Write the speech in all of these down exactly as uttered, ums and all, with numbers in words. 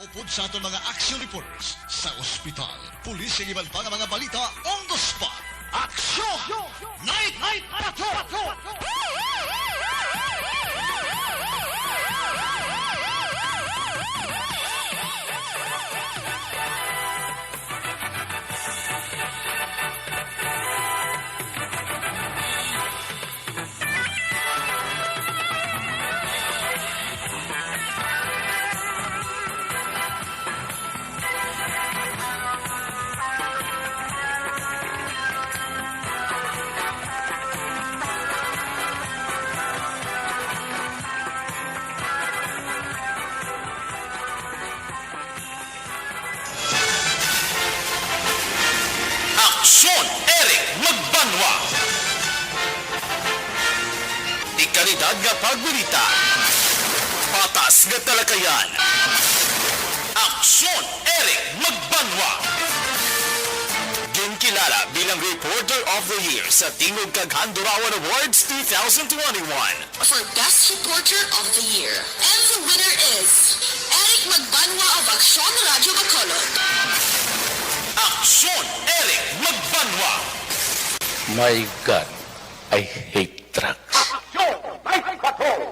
Upod sa aton mga action reports sa ospital, pulis, ug iban pa nga mga balita on the spot. Action! Night, Night Patrol! Aksyon, Eric Magbanwa. Dekalidad nga pagbalita. Patas nga talakayan. Aksyon, Eric Magbanwa. Ginkilala bilang Reporter of the Year sa Tingog kag Handurawan Awards two thousand twenty-one. For Best Reporter of the Year. And the winner is Eric Magbanwa of Aksyon Radyo Bacolod. Aksyon, Eric Magbanwa. My God, I hate drugs. Aksyon, Night Patrol!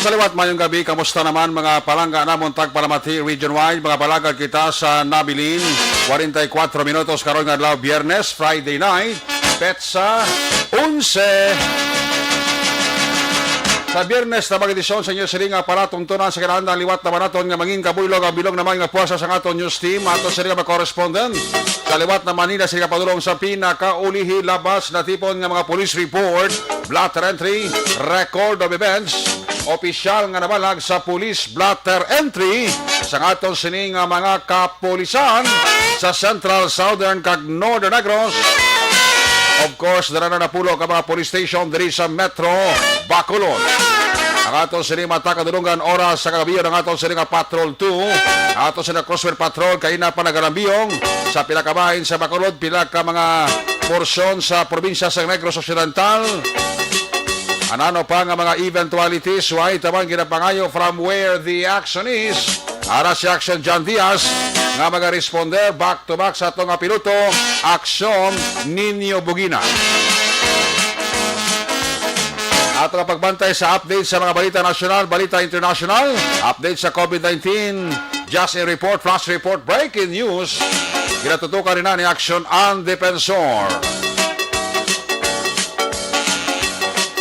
Sa liwat, mayong gabi. Kamusta naman, mga palangga namon tagpalamati region-wide? Mga palagad kita sa Nabilin, forty-four minutos karon nga adlaw, Biyernes, Friday night, petsa onse. Sa Biyernes na mag-edisyon sa inyo sini nga palatuntunan sa kinahanglan, liwat naman naton nga mangin kabuylog ang bilog naman nga puwersa sa aton news team, ato sini nga mga correspondent. Sa liwat na Manila, sila padulong sa pinakaulihi labas natipon nga mga police report, blotter entry, record of events, opisyal nga nabalag sa police blotter entry sa aton sini nga mga kapulisan sa Central, Southern, kag Northern Negros. Of course, dara na napulo ka mga police station diri sa Metro Bacolod. Ang aton sini mata kadulungan oras sa kagabi, ang aton sini nga Patrol two, ato sini Crossfire Patrol, kay na pa nagalambiyong sa pila ka bahin sa Bacolod, pila ka mga porsyon sa probinsya sa Negros Occidental. Anano pa nga mga eventualities, way taman ginapangayo from where the action is. Ara si Action John Diaz nga magaresponder back to back sa ato nga piloto, Action Nino Bugina. Ato nga pagbantay sa update sa mga balita nasyonal, balita internasyonal, update sa COVID nineteen, just in report, flash report, breaking news. Ginatutukan rin na ni Action ang Defensor.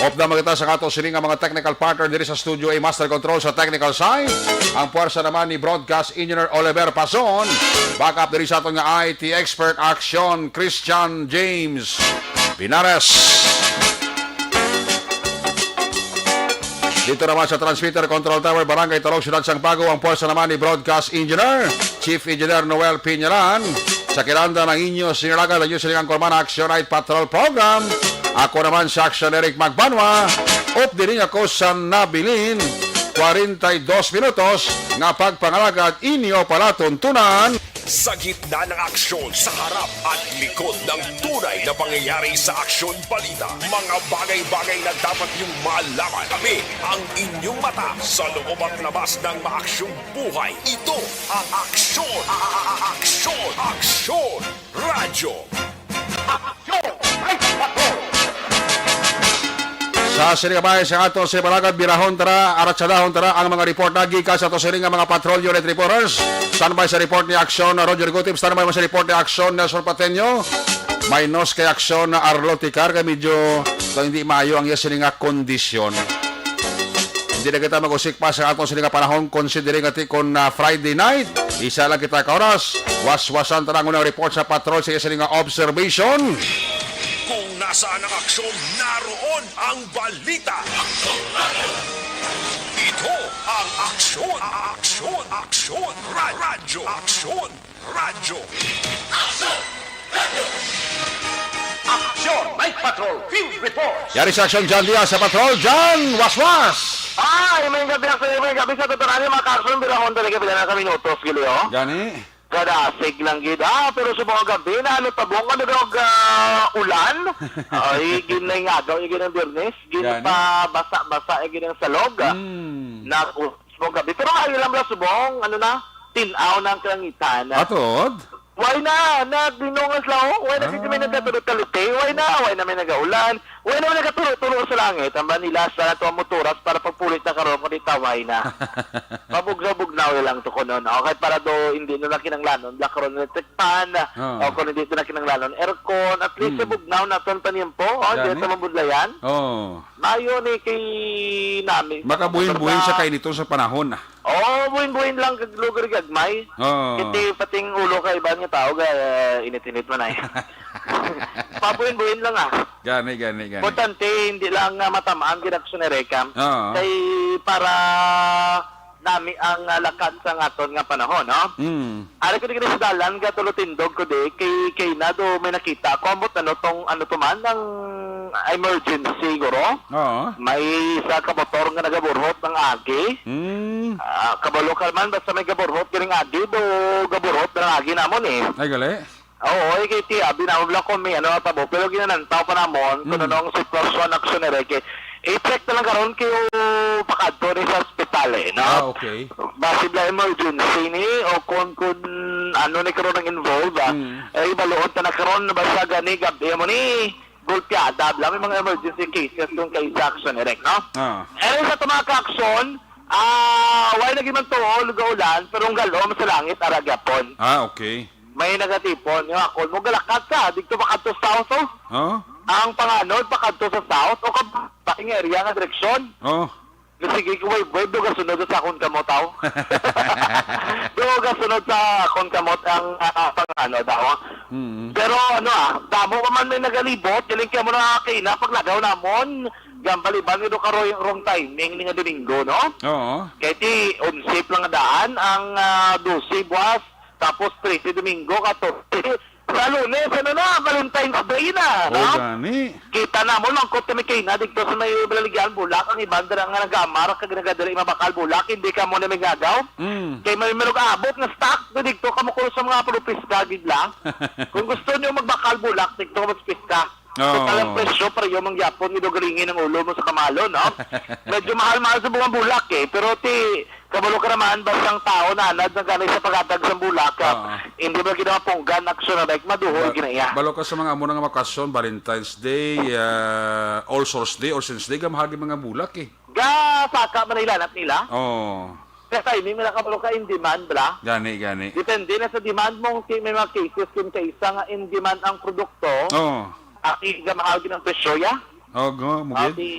Update naman kita sa ato sini nga mga technical partner diri sa studio, A Master Control sa technical side. Ang puwersa naman ni Broadcast Engineer Oliver Pason. Backup diri sa aton nga I T expert, Action, Christian James Pinares. Dito naman sa Transmitter Control Tower, Barangay Talog, Siyudad sang Bago, ang puwersa naman ni Broadcast Engineer, Chief Engineer Noel Piñalan. Sa kinahanglan ang inyo sinulagan, ang inyo silingan kurman, Action Night Patrol Program. Ako naman si Action Eric Magbanwa. Update ninyo ako sa Nabilin, forty-two minutos nga pagpangalagad, inyo palatuntunan. Sa gitna ng aksyon, sa harap at likod ng tunay na pangyayari sa Aksyon Balita, mga bagay-bagay na dapat niyong malaman. Kami ang inyong mata sa loob at labas ng maaksyong buhay. Ito ang Aksyon, a-, a-, a-, Aksyon, Aksyon Radyo. Aksyon! May patrol! Sa sini nga bahin sa ato sa Balagad, birahon tara, aratsadahon tara ang mga report na gikan sa ato sini nga mga patrol unit reporters. Standby sa report ni Aksyon Roger Gutib, standby mo sa report ni Aksyon Nelson Pateño. Minus kay Aksyon Arlo Ticar, kay medyo to hindi maayo ang iya sini nga kondisyon. Hindi na kita mag-usik pa sa ato sini nga panahon, considering ati kon, ah, Friday night. Isa lang kita ka oras. Waswasan ta na ang unang report sa patrol sa iya sini nga observation. Kung na Saan ang aksyon, naroon ang balita. Ito ang Aksyon, Aksyon, Aksyon, Ra- Radyo, Aksyon, Radyo. Aksyon! Night Patrol Field Report! Yari sa Aksyon, John Diaz, sa Patrol, John Waswas! Ay, may gabi, Aksyon, may gabi sa tutunan yung mga ka-aksyon, pero akong talaga pila na kami minutos, Gilio. Gani? Kadasig lang gid, ah, pero sa mga gabi na, ano, tabong, ano, dog, ah, ulan? Ay, ginay nga daw, yung ginang Biyernes, Gani? Ginpabasa-basa, yung ginang salog, ah. Mm. Naku, sa mga gabi. Pero ay, alam mo, subong, ano na, tinaw na ang kalangitan, ah. Atod? Why na? Nagdinungas lang, oh. Why na, ah, kasi may nagkatulog-talite? Why na? Why na may nagaulan? Wala naman nagkaturo-turo sa langit, ang banila sa ato ang motoras para pagpulit na karon, kundi taway na. Pabugnaw-bugnaw lang to kuno, no? Okay, para do hindi na lang kinanglanon, black ron electric fan, Oo. o kung hindi na kinanglanon, aircon, at least Hmm. sa bugnaw naton panimpo, oh, Gani? Di ta mabudlayan. Oo. Mayo ni kay nami. Makabuhin-buhin sa Sa kainito sa panahon, ah. Oh, buhin-buhin lang kag lugar gagmay. Oo. Kiti pating ulo ka iban nga tao ga, ah, init-init man ay. Pabuhin-buhin lang, ah. Gani, gani, gani. Importante, hindi lang nga matamaan gid ang Aksyon Erecam. Oo. Kay para nami ang, ah, lakat sa ngaton nga panahon, no? Mm. Ari ko di gani sa dalan, ga tulo tindog ko di, kay, kay na do may nakita ako, ambot ano tong, ano to man, ang emergency, guro? Oo. May isa ka motor nga nagaburhot ng agi. Mm. Ah, kabalo ka man, basta may gaburhot, ganing agi, do gaburhot na agi namon eh. Ay, gali? Oo, eh, kay ti, abi na, wala ko may ano, tabo. Pero ginanantaw pa namon, kung Mm. anong sitwasyon, aksyon ni Reke. I-check na lang karon kay pakadto ni sa ospital, eh, no? Ah, okay. Basi bala emergency ni, o kung, kung ano ni karon ang involved, ah. Mm. Eh, ibaluon ta na karon, basta gani, gabi mo ni, gulpiada, bala, may mga emergency cases kung kay sa aksyon ni Rek, no? Ah. Eh, sa mga ka-aksyon, ah, wala na gyud man tuo, nag-uulan, pero ang galom sa langit, ara gyapon. Ah, okay. May nagatipon, nga akon mo galakat sa, dito pa kadto sa south, oh. Oh? Ang panganod pa kadto sa south, o kab-, pa ing area nga direksyon. Oh. Nga sige, way, way, do gasunod sa akon kamot, aw. Do gasunod sa akon kamot ang, ah, panganod, aw. Mm. Pero ano, ah, damo pa man may nagalibot, galing kaya mo na kay na paglagaw namon, gambaliban nga do ka wrong timing ni nga Domingo, no? Oo. Kay ti, unsafe lang nga daan ang, ah, dose buwas, tapos trese Domingo, katorse. Sa Lunes, ano na, Valentine's Day na, Oh, no? Gani. Kita namon, mangkot kami kay na, dito sa may Balaligyan, Bulak, ang iban dira nga nag-amar, kag nagadali mabakal Bulak, hindi ka mo na may gagaw. Mm. Kay may mirog abot nga stock, dito ka mo kuno sa mga pulupiska, gid lang. Kung gusto niyo magbakal Bulak, dito ka magpiska. Oo. Total ang presyo, pareho man gyapon, ido galingin ang ulo mo sa kamalo, no? Medyo mahal-mahal sa mga Bulak, eh. Pero ti, kabalo ka naman, basta ang tao na anad na gani sa paghatag sa Bulak, ah, Oo. hindi mo ginawa punggan, aksyon na, like, maduhol Ba-, ginaiya. Balo ka sa mga amo na nga makasyon, Valentine's Day, ah, All Souls Day, All Saints Day, gamahagi mga Bulak, eh. Ga, saka man nila, anak nila. Oo. Kaya timing, wala ka, balo ka in demand, bla? Gani, gani. Depende na sa demand mo, kung may mga cases, kung kaisa nga in demand ang produkto, Oo. at igamahal din ang presyo, ya? Oo, go, mugid. Ati,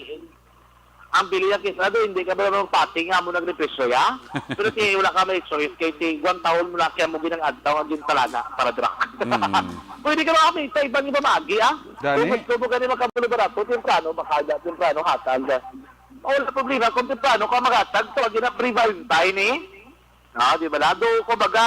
ang bili ng kisado, hindi ka ba naman pati nga mo nagrepresyo, ya? Pero ti, wala ka may choice, kay ti, guwan taon mo na kaya mo ginang adlaw, ang gintalaga para drak. Mm. Pwede ka makakita, ibang iba magi, ah? Gani? Kung gusto mo gani makabulo barato, temprano, makada, temprano, hatag. Wala problema, kung temprano ka magatag, tawag na pre-Valentine, eh. Ah, di ba? Lado, kumbaga,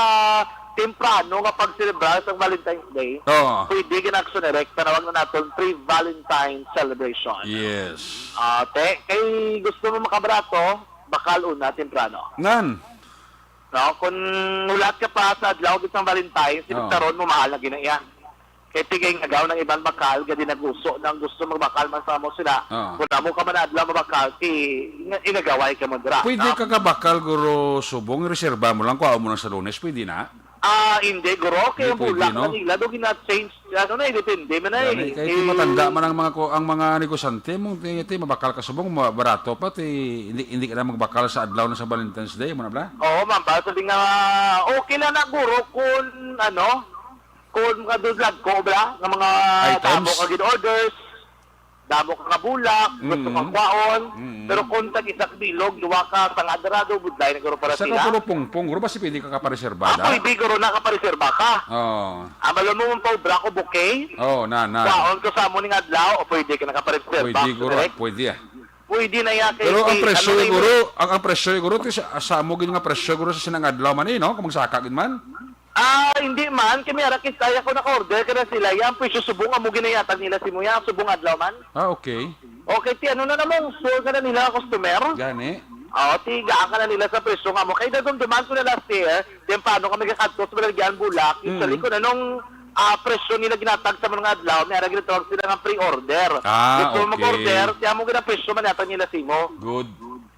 temprano nga pagselebrar sa Valentine's Day. Oo. Pwede ginaksyon direct, tanawag na naton pre-Valentine celebration. Yes. Ah, te, kay gusto mo makabarato, bakal una, temprano. Nan. No, kung hulat ka pa sa adlaw gid sang Valentine's, Oo. Karon mo mahal na gina iya. Kay tigay nga gaw ng iban bakal, gadi nag-uso nang gusto magbakal man sa amo sila. Oo. Kung amo ka man adlaw mabakal, ti nga inagaway ka mo dira, Pwede no? ka kabakal, guro, subong, reserba mo lang, kuha mo lang sa Lunes, pwede na? Ah, hindi, guro. Kay Hindi ang pwede, bulak no? na nila, do gina-change, ano na, eh, depende man na, Gani, eh. kay Eh, ti matanda man ang mga ko-, ang mga negosyante, mong ti, ti mabakal ka subong, ma-, barato pa, ti, hindi, hindi ka na magbakal sa adlaw na sa Valentine's Day, mo na bala? Oo, ma'am, basta di nga, okay lang na, guro, kung, ano, kung mga dudlag ko, bala, nga mga Items? tabo ka gid orders, amo ka nga bulak, gusto ka Mm. kwaon, Mm. pero kung tag-isa ka bilog, duha ka sanga, dara daw budlay na guro para Sa sila. Kapuro pungpong, guro, basi pwede ka kapareserba, Ah, da? Pwede, guro, nakapareserba ka. Oo. Ah, malo mo mong paubra ko bouquet? Oo, na, na. Kwaon ko sa amo ning adlaw, o pwede ka nakapareserba, Pwede, guro, correct? Pwede, ah. Pwede na yan, kay Pero ang si, presyo, ano na yun? Guro, ang, ang presyo, guro, ti sa, sa amo gid nga presyo, guro, sa sinang adlaw man, eh, no? Kung magsaka gid man. Ah, hindi man. Kami ara kay saya ko naka-order ka na sila. Yan, presyo subong amo ginayatag nila si Muya. Subong adlaw man. Ah, okay. Okay, ti ano na namang sure ka na nila customer? Gani. Oh, ti gaan ka na nila sa presyo nga mo. Kay dadumduman ko na last year, temprano kami kakadto sa Balagyan Bulak. Mm. Actually, kung anong ah, presyo nila ginatag sa mga adlaw, may ara ginatawag sila nga pre-order. Ah, Gusto mo okay. Mag-order, ti amo gina presyo man yata nila simo. Good.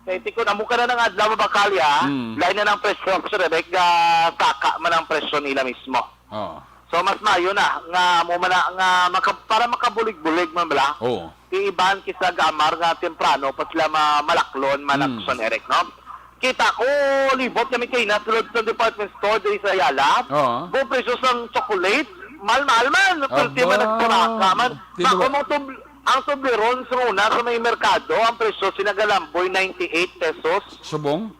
Kay ti kun amo ka na ng adlaw mabakalya, Mm. lain na ng presyo sa direct nga saka man ang presyo nila mismo. Oo. So mas maayo na nga amo man na, nga maka, para makabulig-bulig man bala. Oo. Iiban kisa gamar nga temprano pa sila ma-, malaklon man ang Mm. Son Eric, no? Kita ko, libot kami kay na sulod sa department store diri sa Ayala. Oo. Buong presyo sang chocolate, mahal-mahal man. Aba. Ultima nagparaka man. Di ba Ako ba? Mo tub-, ang Toblerone sa una sa may merkado, ang presyo sinagalamboy ninety-eight pesos. Subong?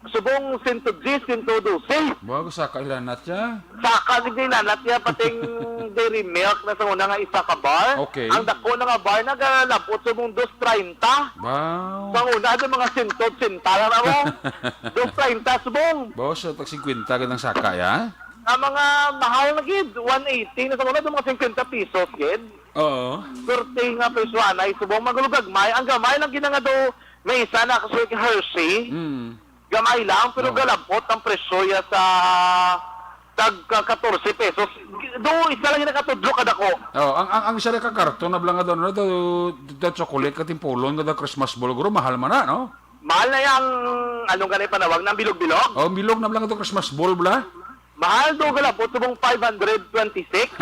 Subong sento diyes, sento dose. Bago sa kailanat siya. Saka gid na nat niya pating Dairy Milk na sa una nga isa ka bar. Okay. Ang dako na nga bar nagalabot sa mong dos treinta. Wow. Sa una, di mga sento ochenta lang na mo. Dos treinta subong. Boss, so tag singkwenta gid ang saka, ya? Ang mga mahal na gid, one eighty na sa una, di mga singkwenta pesos gid. Oo. Swerte nga presyo anay subong, magulugagmay. Ang gamay lang gid na nga do, may isa na kasi Hershey. Mm. Gamay lang, pero Oo. Galabot ang presyo ya sa tag ka katorse pesos. Do, isa lang yung nakatudlo kadako. Oh, ang, ang, ang isa ka karton na bala nga doon, ano, do, do chocolate katimpulon nga do Christmas ball, guro, mahal man na, no? Mahal na yang, anong ganay panawag, ng bilog-bilog? Oh, bilog na bala nga do Christmas ball, bala. Mahal do, galabot, subong five hundred twenty-six.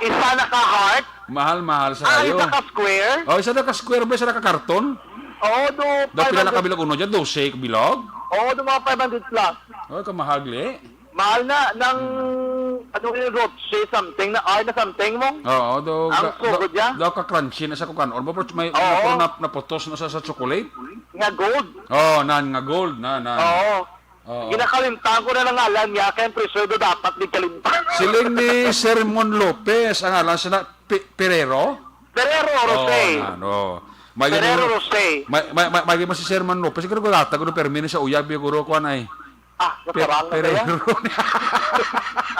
Isa na ka heart. Mahal, mahal sa Ah, kayo. Isa ka square. Oh, isa na ka square ba? Isa na ka karton? Oo, do, Do, pila na five hundred. Ka bilog uno dyan? Dose ka bilog? Oo, do, mga five hundred plus. Oh, kamahagli. Mahal na, ng, Hmm. Ano yung Roche something, na R na something mo? Oo, do, Ang ga-, sugod do, niya? Do ka crunchy na sa kukan. Or ba, may, Oo. Napuno na, naputos na sa, sa chocolate? Nga gold. Oh, nan nga gold, na, na. Oo. Oo. Ginakalimtan ko na ng ngalan niya, kaya ang presyo do dapat di kalimtan. Siling ni Sermon Lopez, ang alas na Pe-, Perero? Perero, Rose. Oh, na, no. May Perero, gino-, Rose. May, may, may, may gino si Sermon Lopez, siguro ko latag ko permi sa uyab, siguro ko anay. Ah, Pe-, nasarang na kaya? Perero.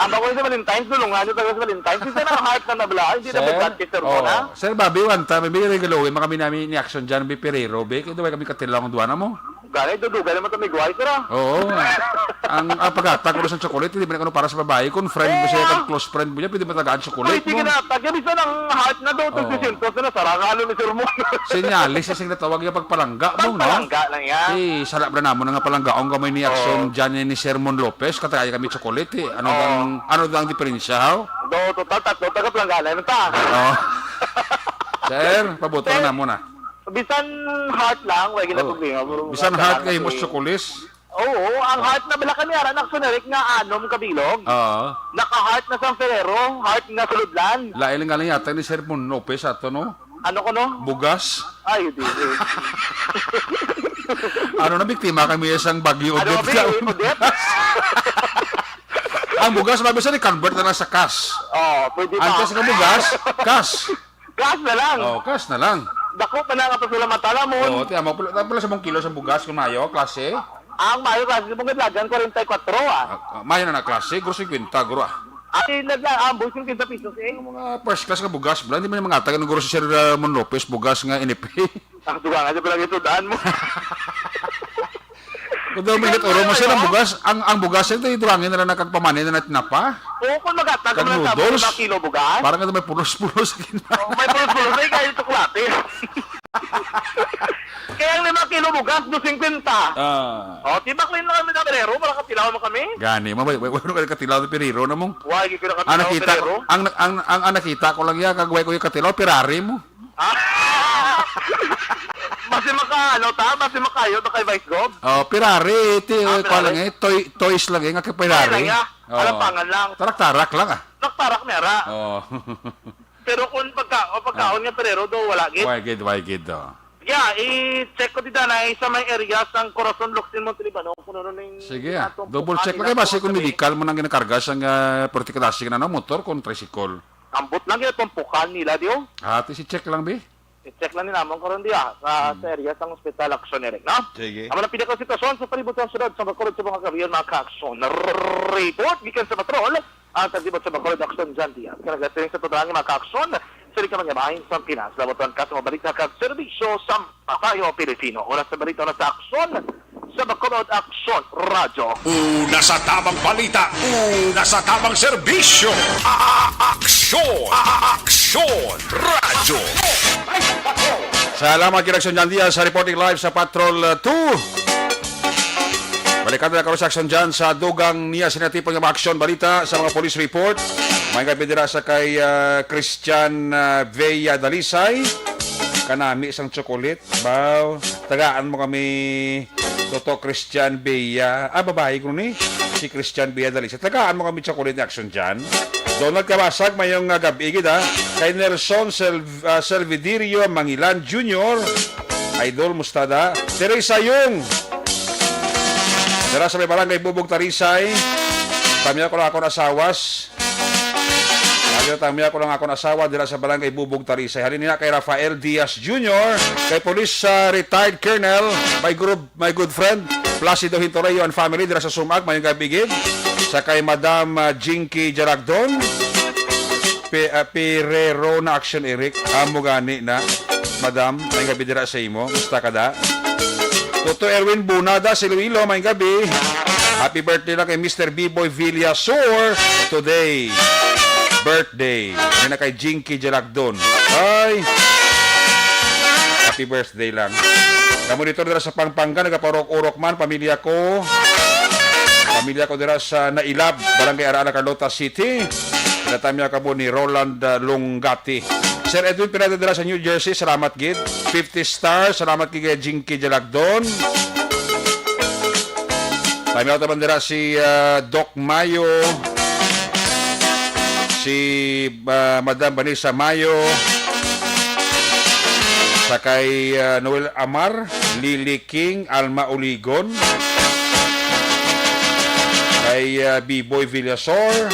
Ang bago sa Valentine's, dulungan nyo tayo sa Valentine's. Kasi na heart na nabla, hindi na Sir? Bugatti, Sir Oh, Mona. Sir Bobby, one time, may regalo, eh, makami namin ni Action dyan, may Perero, be. Kaya kami katilang duwa na mo. Gani, dudugan naman to may guway, sir, ah. Oo. Ang, ang paghatag ko sa chocolate, hindi man ako para sa babae. Kung friend mo Oo, siya, ah. Kag close friend mo niya, pwede matagaan chocolate Pwede mo. Ginatag. Yan, bisan ang heart na daw, Oo. Tag sisyentos na nasarang, ano ni Sir Mo? Senyales, yung natawag yung pagpalangga mo, no? Pagpalangga lang yan. Eh, sarap na namon nga palanggaon kami ni Action Oo. Dyan ni Sermon Lopez, katagaya kami chocolate, eh. Ano Oo. Dang, ano dang diferensya, haw? Do, total, tatlo, taga palangga na yun, ta. Oo. Sir, pabuto Sir, na muna. Bisan heart lang, wala gina Oo. Problema, bro. Bisan Nasa heart lang kay na Mos si Chocolis? Oo, ang heart na bala kami, ara, nakasunarik nga anom ka bilog. Oo. Naka-heart na sa Ferrero, heart nga suludlan. Lain nga lang yata ni Sir Mon Lopez ato, no? Ano ko, no? Bugas. Ay, di, di. Ano na, biktima kami isang bagyo, Ano, Odette, abi, ka- Odette? Ang bugas, mabisa ni convert na lang sa cash. Oh, pwede ba? Antes nga bugas, cash. Cash na lang. Oh, cash na lang. Dako pa na nga pasalamatan mo. Oo, tiyan mo, pula, pula sa mong kilo sa bugas, kung mayo, klase. Ang mayo, klase, sa mong kadlagan, kwarenta y kuwatro, ah. Ah, ah, mayo na na, klase, guro, singkwenta, guro, ah. Ay, nagla-, ah, boy, singkwenta pesos, eh. Ang mga first class nga bugas, bro, hindi man yung mga taga ng guro si Sir, ah, Mon Lopez, bugas nga N F A. Ah, duga nga, siya pala ito, daan mo. Kung daw may Ikaw, oro mo siya ng ano? Bugas, ang, ang bugas, ito yung durangin na lang nakagpamanin na tinapa. Oo, kung maghatag Kag mo ng tabo, noodles. Lima kilo bugas. Parang ito may pulos-pulos. Oh, may pulos-pulos, ay, kayo tuklate. Kaya ang lima kilo bugas, dos singkwenta. Ah. Oh, tibak lang kami sa Perero, para katilaw mo kami. Gani, mabay, wala ka katilaw sa Perero na mong. Why, di ko na katilaw Ang sa nakita, Perero? Ang, ang, ang, ang nakita ko lang yan, kagway ko yung katilaw, Ferrari mo. Ah! Mas maka, ano ta? Mas makayo ta kay Vice Gov? Oh, Ferrari, ti, Ah, kuha lang Ferrari? Eh, toy, toys lang eh, nga kay Ferrari. Toy lang, ya. Oh. Alampangan lang. Tarak-tarak lang ah. Tarak-tarak, mera. Oh. Pero kung pagka, o pagkaon nga perero do, wala gid. Why gid, why gid do? Yeah, i-check ko dida na sa may area sang Corazon Locsin, Monte Libano, kung ano ning Sige, ah. Double check lang kay basi kung medical mo nang ginakarga sang, ah, perti kadasi nga na motor kung tricycle. Ambot lang gyud tumpukan nila, di, oh. Ah, ti si check lang, bi? I-check lang ni namon karon diya sa, sa area sang Hospital Aksyon, Eric, no? Sige. Amo ang pinaka sitwasyon sa palibot sang syudad sa Bacolod sa mga kabiyon, mga ka-aksyon. Report gikan sa patrol, ang taglibot sa Bacolod, Aksyon John Diaz. Kanagasiring sa tutulangi, mga ka-aksyon, sa di ka mga bahin sa Pinas. Labuton ka sa mga balita kag serbisyo sa Matayo Pilipino. Oras sa balita na sa Aksyon, sa Bacolod Aksyon Radyo. Una sa tabang balita, una sa tabang serbisyo. A-, a-, aksyon, a-, a-, aksyon, radyo. Salamat kay Aksyon John Diaz sa reporting live sa Patrol, uh, two. Balikan na karon sa Aksyon John sa dugang niya sinatipon nga mga aksyon balita sa mga police report. May gabi dira sa kay, uh, Christian, uh, Vea Dalisay. Kanami sang chocolate. Baw, tagaan mo kami, Toto Christian Bea. Ah, babae ko ni. Si Christian Bea Dalisay. Tagaan mo kami chocolate ni Action Jan. Donald Kabasag, mayong, ah, gab-i gid, ah. Kay Nelson Sel-, ah, Selvidirio Mangilan Junior. Idol, mustada. Teresa Yung. Dira sa may barangay Bubog Tarisay. Tamya ko lang akon asawas. Lagi na tangmiya ko lang akon asawa dira sa Barangay Bubog, Tarisay. Halin niya kay Rafael Diaz Junior, kay Police, ah, retired Colonel, my group, my good friend, Placido Hintoreo and family dira sa Sumag, mayong gabi gid. Sa kay Madam, ah, Jinky Jaragdon, Pe-, ah, Perero na action, Eric. Amo gani na. Madam, may gabi dira sa imo. Musta ka da? Toto Erwin Bunada, sa Iloilo, may gabi. Happy birthday na kay Mister Biboy Villasor today. Birthday. May na kay Jinky Jalagdon. Ay! Happy birthday lang. Kamo dito dira sa Pampanga, nagapaurok-urok man, pamilya ko. Pamilya ko dira sa Nailab, Barangay Araala, Carlota City. Pinatamya kamo ni Roland, uh, Lungati. Sir Edwin Pineda dira sa New Jersey, salamat gid. Fifty star, salamat gid kay Jinky Jalagdon. Tamya taman dira si, uh, Doc Mayo, si, uh, Madam Vanessa Mayo, sa kay, uh, Noel Amar, Lily King, Alma Uligon, kay, uh, Biboy Villasor,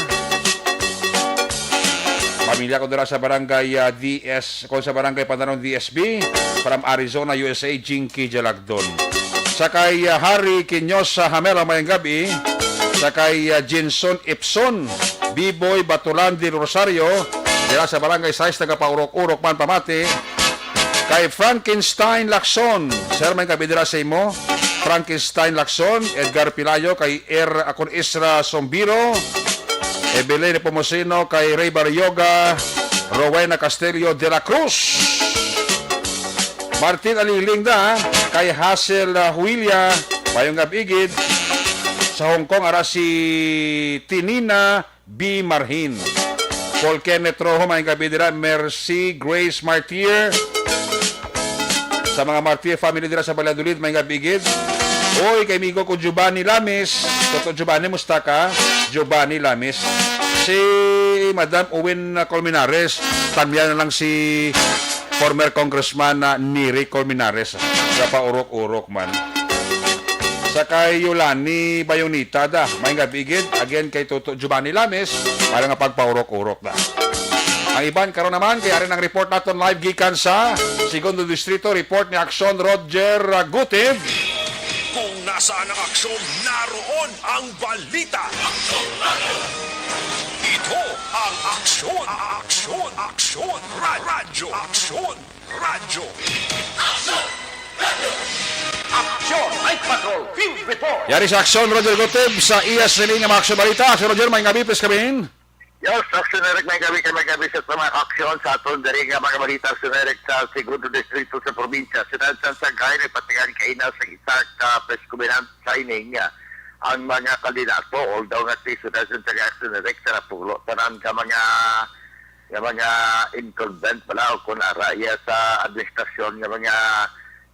pamilya ko dira sa barangay, uh, D S, kung sa barangay Pandanon D S B, from Arizona, U S A, Jinky Jalagdon. Sa kay, uh, Harry Quiñosa Hamelo, mayang gabi. Sa kay, uh, Jinson Ipson, Biboy Batulan del Rosario, dira sa barangay sais, nagapaurok-urok man pamati. Kay Frankenstein Lacson, sir, may gabi dira sa imo. Frankenstein Lacson, Edgar Pilayo, kay Er, akon Isra Sombiro, Evelyn Pomosino, kay Ray Barrioga, Rowena Castillo de la Cruz. Martin Aliling da, kay Hazel, ah, Huilia, mayong gab-i gid. Sa Hong Kong, ara si Tinina B. Marhin. Paul Kenneth Rojo, mayong gabi dira. Mercy Grace Martir. Sa mga Martir family dira sa Valladolid, mayong gab-i gid. Oy, kay amigo ko Giovanni Lamis. Toto Giovanni, musta ka? Giovanni Lamis. Si Madam Owen Colmenares, tamya na lang si former Congressman na Nery Colmenares, gapaurok-urok man. Sa kay Yolani Bayonita da, may nga bigid, again kay Toto Giovanni Lames, para nga pagpaurok-urok da. Ang iban karon naman, kay ari ang report naton live gikan sa Segundo Distrito, report ni Aksyon Roger Gutib. Kung nasaan ang aksyon, naroon ang balita. Ito ang Aksyon, Aksyon, Aksyon, Ra-, Radyo, Aksyon, Radyo. Aksyon, Night Patrol, Field Report. Yari sa Aksyon, Roger Gutib, sa iya siling nga mga aksyon balita. Aksyon, Roger, may gabi, please, kabihin. Yes, Aksyon Eric, may gabi kay may gabi sa mga aksyon sa aton diri nga mga balita, Aksyon Eric, sa Segundo Distrito sa probinsya. Sa Tansan Sagay, nagpatigan kaina sa isa ka press conference signing, ah, ang mga kandidato, although nga si Sudan Santiago Action Director, pulo tanan ka mga, nga mga incumbent pala o kung ara iya sa administrasyon nga mga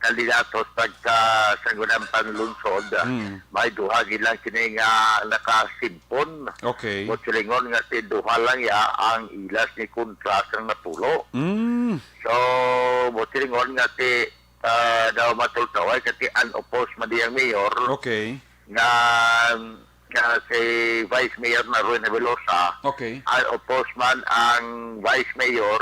kandidato sa pagka-Sangguniang Panlungsod, Mm. may duha gid lang sini nga nakasimpon. Okay. Buot silingon nga ti duha lang ya ang ila sini kontra sang napulo. Mm. So, buot silingon nga ti, ah, daw matultaway kay ti unopposed man diyang mayor. Okay. Nga, nga si Vice Mayor na Rowena Velosa, Okay. Unopposed man ang Vice Mayor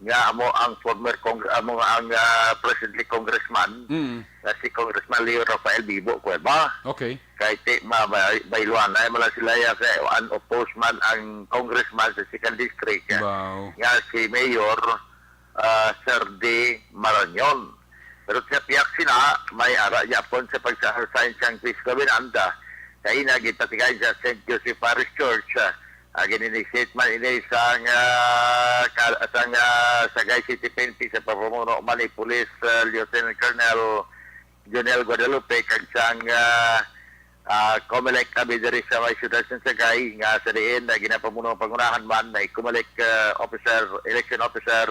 nga amo ang former Cong-, amo nga ang, ah, presently congressman, Mm. nga si Congressman Leo Rafael Bibo Cueva. Okay. Kay ti, ma-, ma-, bayluanay man lang sila ya kay unopposed man ang congressman sa second district, Wow. nga si Mayor, ah, Sir D. Marañon. Pero sa pihak sina, may ara gyapon sa pagsasign sang peace covenant, ah, kaina gipatigayon sa Saint Joseph Parish Church, ah, ah, gin-initiate man ini sang, ah, ka-, sang, ah, Sagay City P N P sa pamumuno man ni Police, ah, Lieutenant Colonel Jonel Guadalupe kag sang, ah, ah, Comelec abi diri sa may siyudad sa Sagay, nga sa diin na ginapamuno pangunahan man ni Comelec, ah, officer, election officer,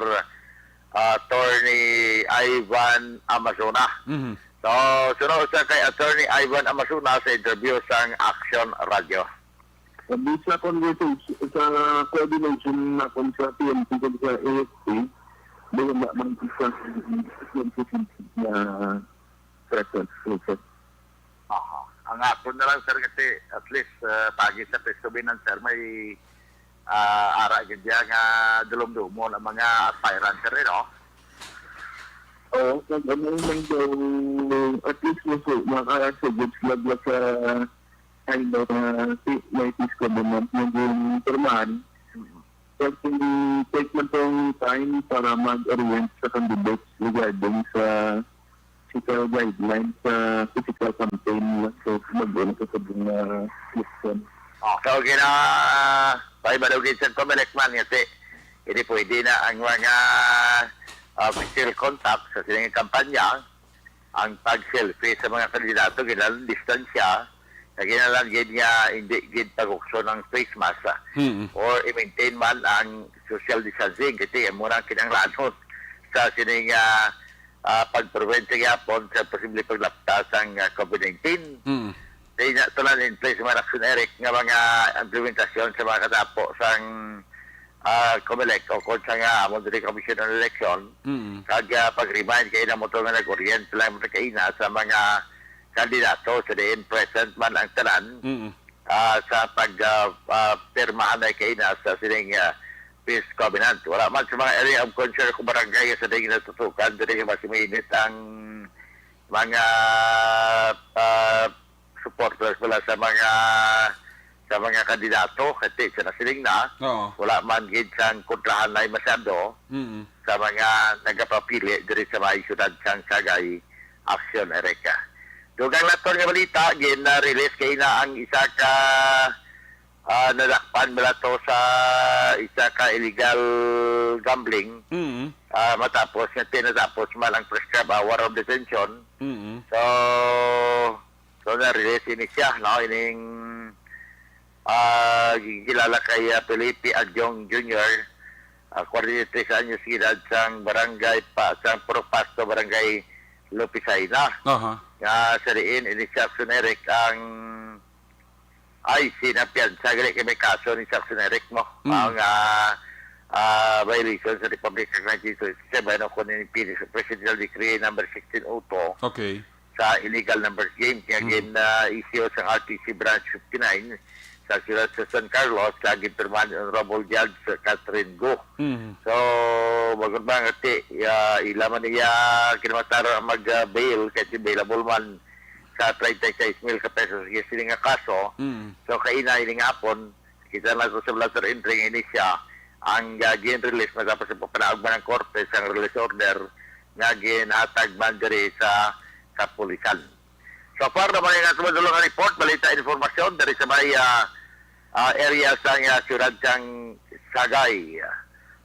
ah, Attorney Ivan Amazona. Mhm. So, suno sa kay Attorney Ivan Amazona sa interview sang Action Radio. Sabi sa conversation, sa coordination na kun sa P N P kag sa A F P, wala man isang na presence, sir. Aha. Ang akon na lang, sir, kasi at least, ah, pagi sa peace covenant, sir, may, ah, ara gid diya nga dulom-dumon ang mga aspirant, sir, eh, no? Oo, kag ano man daw, at least mo po, makasugod sila sa ano na si, may peace covenant na din, pirmahan. Mm. Kag kung take man tong time para mag-orient sa candidates regarding sa physical guidelines sa physical campaign, so, mag-una sa sabong na election. Oh, so, gina, pa iba daw gid sa Comelec man, kasi hindi pwede na ang mga, ah, physical contact sa sining kampanya, ang pag-selfie sa mga kandidato, kinahanglan distansya, na kinahanglan gid nga hindi gid pagukso ng face mask, ah, Mm. or i-maintain man ang social distancing, kasi yan muna ang kinahanglanon sa sining, ah, ah, pag-prevent sa gihapon sa posible paglapta sang, ah, COVID nineteen. Mm. Kaya na, tanan in place mga action, Eric, nga mga implementasyon sa mga katapo sang, ah, Comelec o kung sa nga amo diri Commission on Election, Mm. kag, ah, pag-remind kay na mo to nga nag-orient lang mo kaina sa mga kandidato sa diin present man ang tanan, Mm. ah, sa pag, ah, ah, pirmahan na kaina sa sining, ah, peace covenant. Wala man sa mga area of concern kung barangay sa diin natutukan, diri mas mainit ang mga, ah, supporters wala sa mga, sa mga kandidato, kasi sa nasiling na, Oo. wala man gid sang kontrahan na masyado Mm. sa mga nagapapili diri sa may siyudad sang Sagay, Action Erica. Dugang naton nga balita, gin-release kay na ang isa ka, ah, nadakpan bala to sa isa ka illegal gambling. Mm. Ah, matapos nga tinatapos man ang prescribed hour of detention. Mm. So, so na-release ini siya, no? Ining, ah, gigilala kay, ah, Felipe Agyong Junior, ah, forty-three anyos edad, sang barangay pa, sang Purok Pasto, barangay Lupisaina. Aha. Nga sa diin, ini siya, Action Eric, ang ay, sinapiyansa, gali kay may kaso ni Action Eric mo. Mm. Ang, ah, ah, violation sa Republic Act nineteen sixty-seven o kung yung Presidential Decree number sixteen oh two Okay. sa illegal numbers game. Kaya Mm. gin, ah, issue sa R T C Branch fifty-nine sa siyudad sa San Carlos, kaya ginpirmahan ni Honorable Judge Catherine Go. Mm. So, magod ba nga ti, ah, ila man niya kinamatar mag, ah, bail, kasi bailable man sa treinta y seis mil ka pesos, yes, sini nga kaso. Mm. So, kaina ini nga hapon, kita na sa letter entry nga ini siya ang, ah, gin-release matapos sa pagpanaog man ang korte sa release order nga ginhatag man diri sa kapulisan. So far naman yung ato madulong nga report, balita, informasyon diri sa may, ah, ah, area sa, ah, siyudad sang Sagay.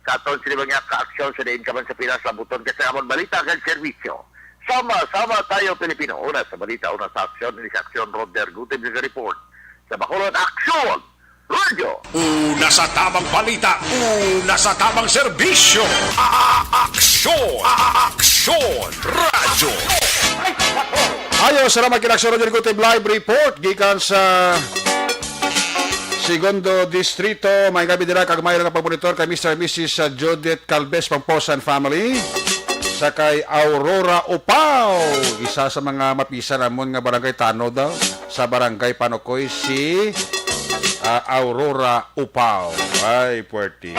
Sa aton sini mga kaaksyon sa diin ka man sa Pinas, labuton ka sa amon balita kag serbisyo. Sama-sama tayo, Pilipino. Una sa balita, una sa aksyon, ini sa aksyon, Rod Dergutib sa report. Sa Bacolod, Aksyon! Radyo! Una sa tamang balita, una sa tamang serbisyo. A-, a-, aksyon! A-, a-, aksyon! Radyo! Ayo, salamat kay Aksyon Roger Gutib live report gikan sa Segundo Distrito. May gabi dira kag may nga pagmonitor kay Mister and Missus Judith Calves Pamposa and family. Sa kay Aurora Upao, isa sa mga mapisan namon nga barangay, tano daw, sa barangay Panokoy, si ah, Aurora Upao. Ay, puwerte.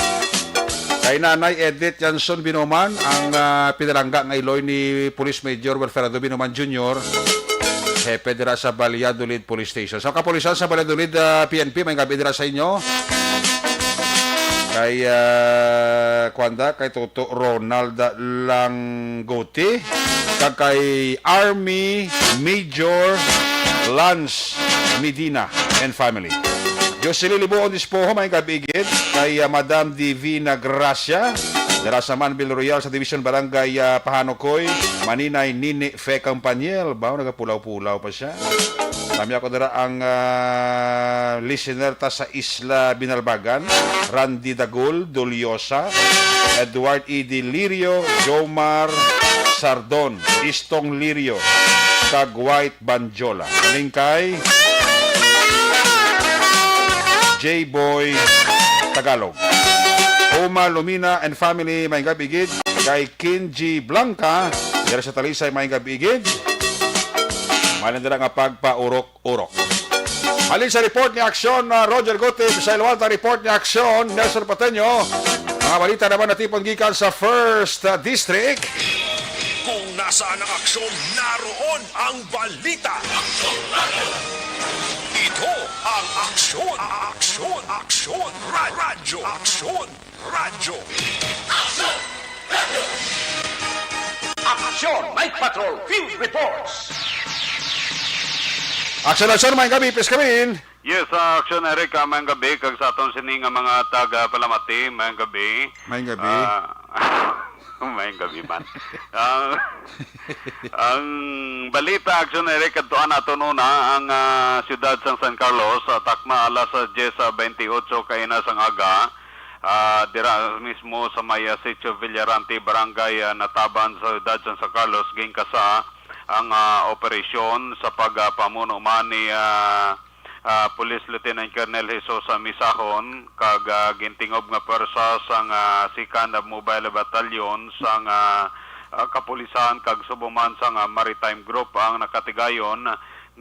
Kay Nanay Edith Janson Binuman, ang ah, pinalangga nga iloy ni Police Major Wilfredo Binuman Junior, hepe dira sa Valladolid Police Station. Sa kapulisan sa Valladolid, ah, P N P, may gabi dira sa inyo. Kay, ah, kuwan da, kay Toto Ronald Langgote, kag kay Army Major Lance Medina and family. Jocelyn Libuon Dispoho, may gabi gid kay, ah, Madam Divina Gracia, dira sa Manville Royal sa Division Barangay, ah, Pahanukoy, Maninay Nini Fe Campaniel. Ba, nagapulaw-pulaw pa siya. Kami ako dira ang, ah, listener ta sa Isla Binalbagan, Randy Dagul, Doliosa, Edward E. Delirio, Jomar Sardon, Istong Lirio, kag White Banjola. Aning kay J-Boy Tagalog. Uma Lumina and family, may gabi gid kay Kinji Blanca, dira sa Talisay, may gabi gid. Malin dira nga pagpaurok-urok. Halin sa report ni Aksyon, ah, Roger Gutib, sa Ilwalta report ni Aksyon, Nelson Pateño, mga balita naman natipon gikan sa First, ah, District. Kung nasaan ang aksyon, naroon ang balita. Ito ang Aksyon, Aksyon, Aksyon, Ra- Radyo, Aksyon, Radyo. Aksyon! Night Patrol Field Reports! Aksyon, Aksyon, may gabi, Pis Kamin. Yes, ah, Aksyon Eric, ah, mayang gabi, kag sa aton sini nga mga taga Palamati, mayang gabi. Mayang gabi. Ah, mayang gabi man. Ah, ang balita, Aksyon Eric, kadtuan naton una, ang, ah, siyudad sang San Carlos, ah, takna alas, ah, diyes, ah, bentiocho kaina sang aga, ah, dira mismo sa may, ah, Sitio Villarante, Barangay, ah, Nataban, sa siyudad sang San Carlos, ginkasa ang, ah, operasyon sa pag, ah, pamuno man ni, ah, ah, Police Lieutenant Colonel Jesus, ah, Misahon, kag, ah, gintingob nga pwersa sang, ah, Second Mobile Battalion sang, ah, ah, kapulisan kag subong man sang, ah, Maritime Group ang nakatigayon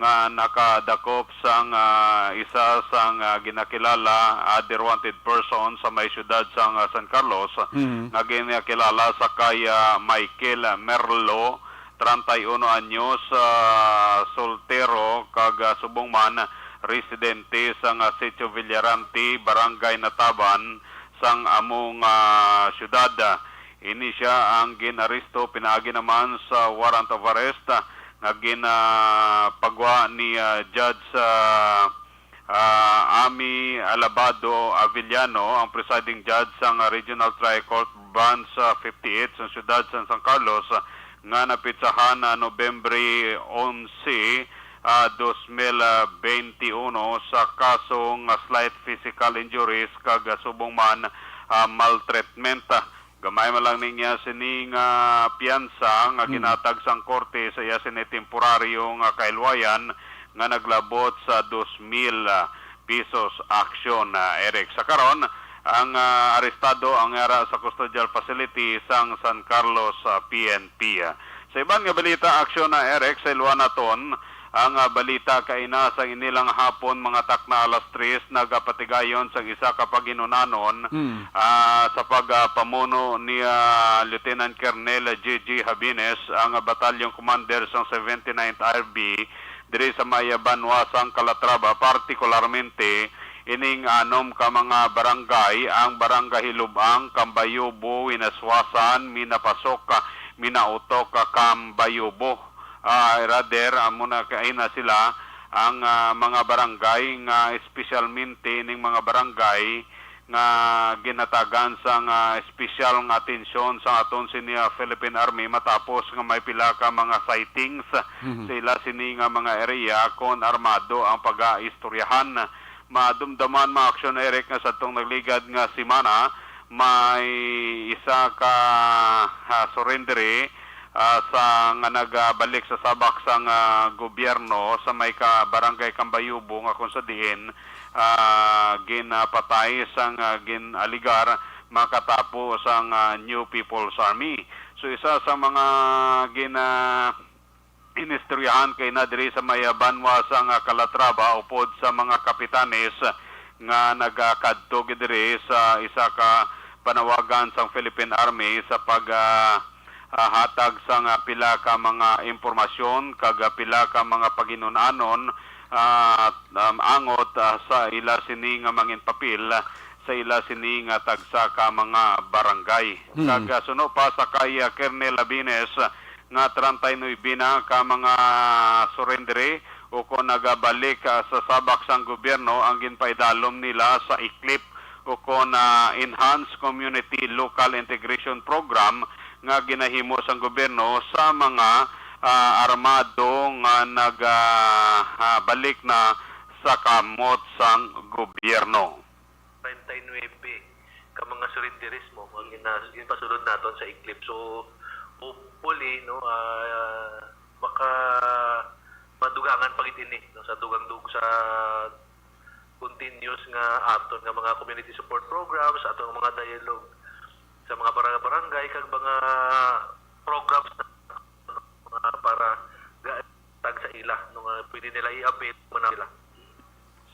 nga nakadakop sang, ah, isa sang, ah, ginakilala, ah, dead wanted person sa may siyudad sang, ah, San Carlos, Mhm. nga ginakilala sa kay, ah, Michael Merlo, treinta y uno anyos, ah, soltero, kag, ah, subong man residente sang, ah, Sitio Villarante, Barangay Nataban, sang amo nga siyudad. Ini sia ang gin-aresto pinaagi naman sa warrant of arrest, ah, nga ginapagwa ni, ah, Judge, ah, ah, Ami Alabado Avellano, ang presiding judge sang Regional Trial Court Branch, ah, fifty-eight sa siyudad sa San Carlos, ah, nga napitsahan, ah, Nobyembre onse, ah, dos mil benti uno sa kaso nga slight physical injuries kag, ah, subong man, ah, maltreatment. Gamay man lang niya sini nga piyansa nga Hmm. ginatag sang korte sa iya sini temporaryo nga kahilwayan nga naglabot sa dos mil pesos. Aksyon, ah, Eric. Sa karon, ang, ah, arestado ang yara sa custodial facility sang San Carlos, ah, P N P. Sa iban nga balita, Aksyon, ah, Eric, sa Ilwanaton, ang, ah, balita kaina sang inilang hapon, mga takna alas tres, nagapatigayon sang isa ka paghinunanon, Hmm. ah, sa pag, ah, pamuno ni, ah, Lieutenant Colonel J J Habines, ang, ah, Battalion Commander sang seventy-ninth R B, diri sa may banwa sang Calatrava, partikularmente ining anom ka mga barangay, ang Barangay Hilubang, Cambayubo, Hinaswasan, Minapasok, Minautok, Cambayubo. Ah, rather, amo na kaina sila ang, ah, mga barangay nga espesyalmente ining mga barangay nga ginhatagan sang, ah, espesyal nga atensyon sa aton sini, ah, Philippine Army matapos nga may pila ka mga sightings Mhm. sa ila sini nga mga area kon armado ang pag-aistoryahan. Madumdaman, mga Aksyon, Eric, nga sa atong nagligad nga semana, may isa ka, ah, surrendere, ah, sa, nga nagabalik sa sabak sang, ah, gobyerno sa may ka Barangay Cambayubo, nga kung sa diin, ah, ginapatay sang, ah, gin-aligar makatapo sang, ah, New People's Army. So, isa sa mga gina-, inistoryahan kay na diri sa may, ah, banwa sang, ah, Calatrava, upod sa mga kapitanes nga nagakadto gid diri sa isa ka panawagan sang Philippine Army sa pag, ah, ah, hatag sang, ah, pila ka mga impormasyon kag, ah, pila ka mga paginun-anon, ah, um, angot, ah, sa ila sini nga mangin papel sa ila sini nga tagsa ka mga barangay. Hmm. Kag, ah, suno pa sa kay, ah, Colonel Labines, nga treinta y nuebe na ka mga surrendere o kon nagabalik, ah, sa sabak sang gobyerno ang ginpaidalom nila sa ECLIP o kon, ah, Enhanced Community Local Integration Program nga ginahimo sang gobyerno sa mga, ah, armado nga nag, ah, ah, balik na sa kamot sang gobyerno. Treinta y nuebe ka mga surrenderismo ang gina-, ginpasulod naton sa ECLIP. So, hopefully, no, ah, maka-, madugangan pa gid ini, no, sa dugang-dug-, sa continuous nga aton nga mga community support programs, aton nga mga dialogue sa mga barang-, barangay, kag mga programs na mga para ga-, tag sa ila, no, nga pwede nila i-avail mo na sila.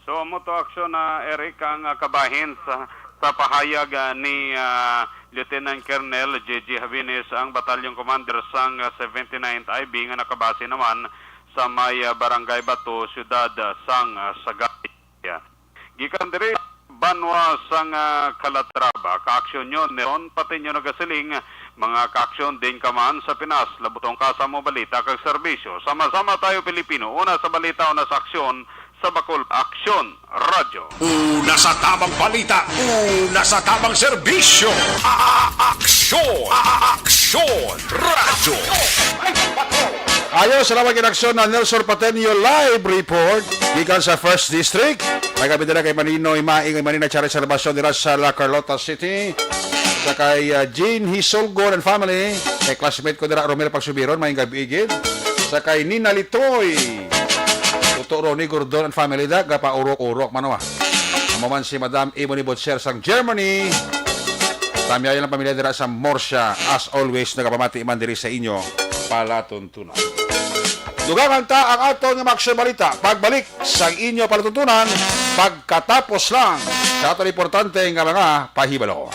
So, amo to, Aksyon, na Eric, ang, ah, kabahin sa, sa pahayag, ah, ni, ah, Lieutenant Colonel J J Havines, ang Battalion Commander sang, ah, seventy-ninth I B nga nakabase naman sa may, ah, Barangay Bato, siyudad, ah, sang, ah, Sagay. Gikan diri, banwa sang, ah, Calatrava, ka-aksyon nyo, Neron, pati nyo nagasiling, mga ka-aksyon, din ka man sa Pinas, labutong ka sa mo balita kag serbisyo. Sama-sama tayo, Pilipino, una sa balita, una sa aksyon, sa Bacol Aksyon Radyo. Una sa tamang balita, una sa tamang serbisyo. A-, a-, aksyon, a-, a-, aksyon Radyo. Ayo, salamat kay Aksyon na Nelson Patenio live report gikan sa First District. May kami dira kay Maninoy Maing, Manina Charis Salvacion dira sa La Carlota City. Sa kay, ah, Jean Hisolgon and family, kay classmate ko dira, Romel Pagsubiron, may gabi gid. Sa kay Nina Litoy, Tuto Ronnie Gordon and family da, gapa urok-urok man, wa. Amo man si Madam Ebony Butcher sang Germany. Tamyayan ang pamilya dira sa Murcia. As always, nagapamati man diri sa inyo palatuntunan. Dugangan ta ang aton nga mga aksyon balita pagbalik sang inyo palatuntunan pagkatapos lang sa aton importante nga mga pahibalo.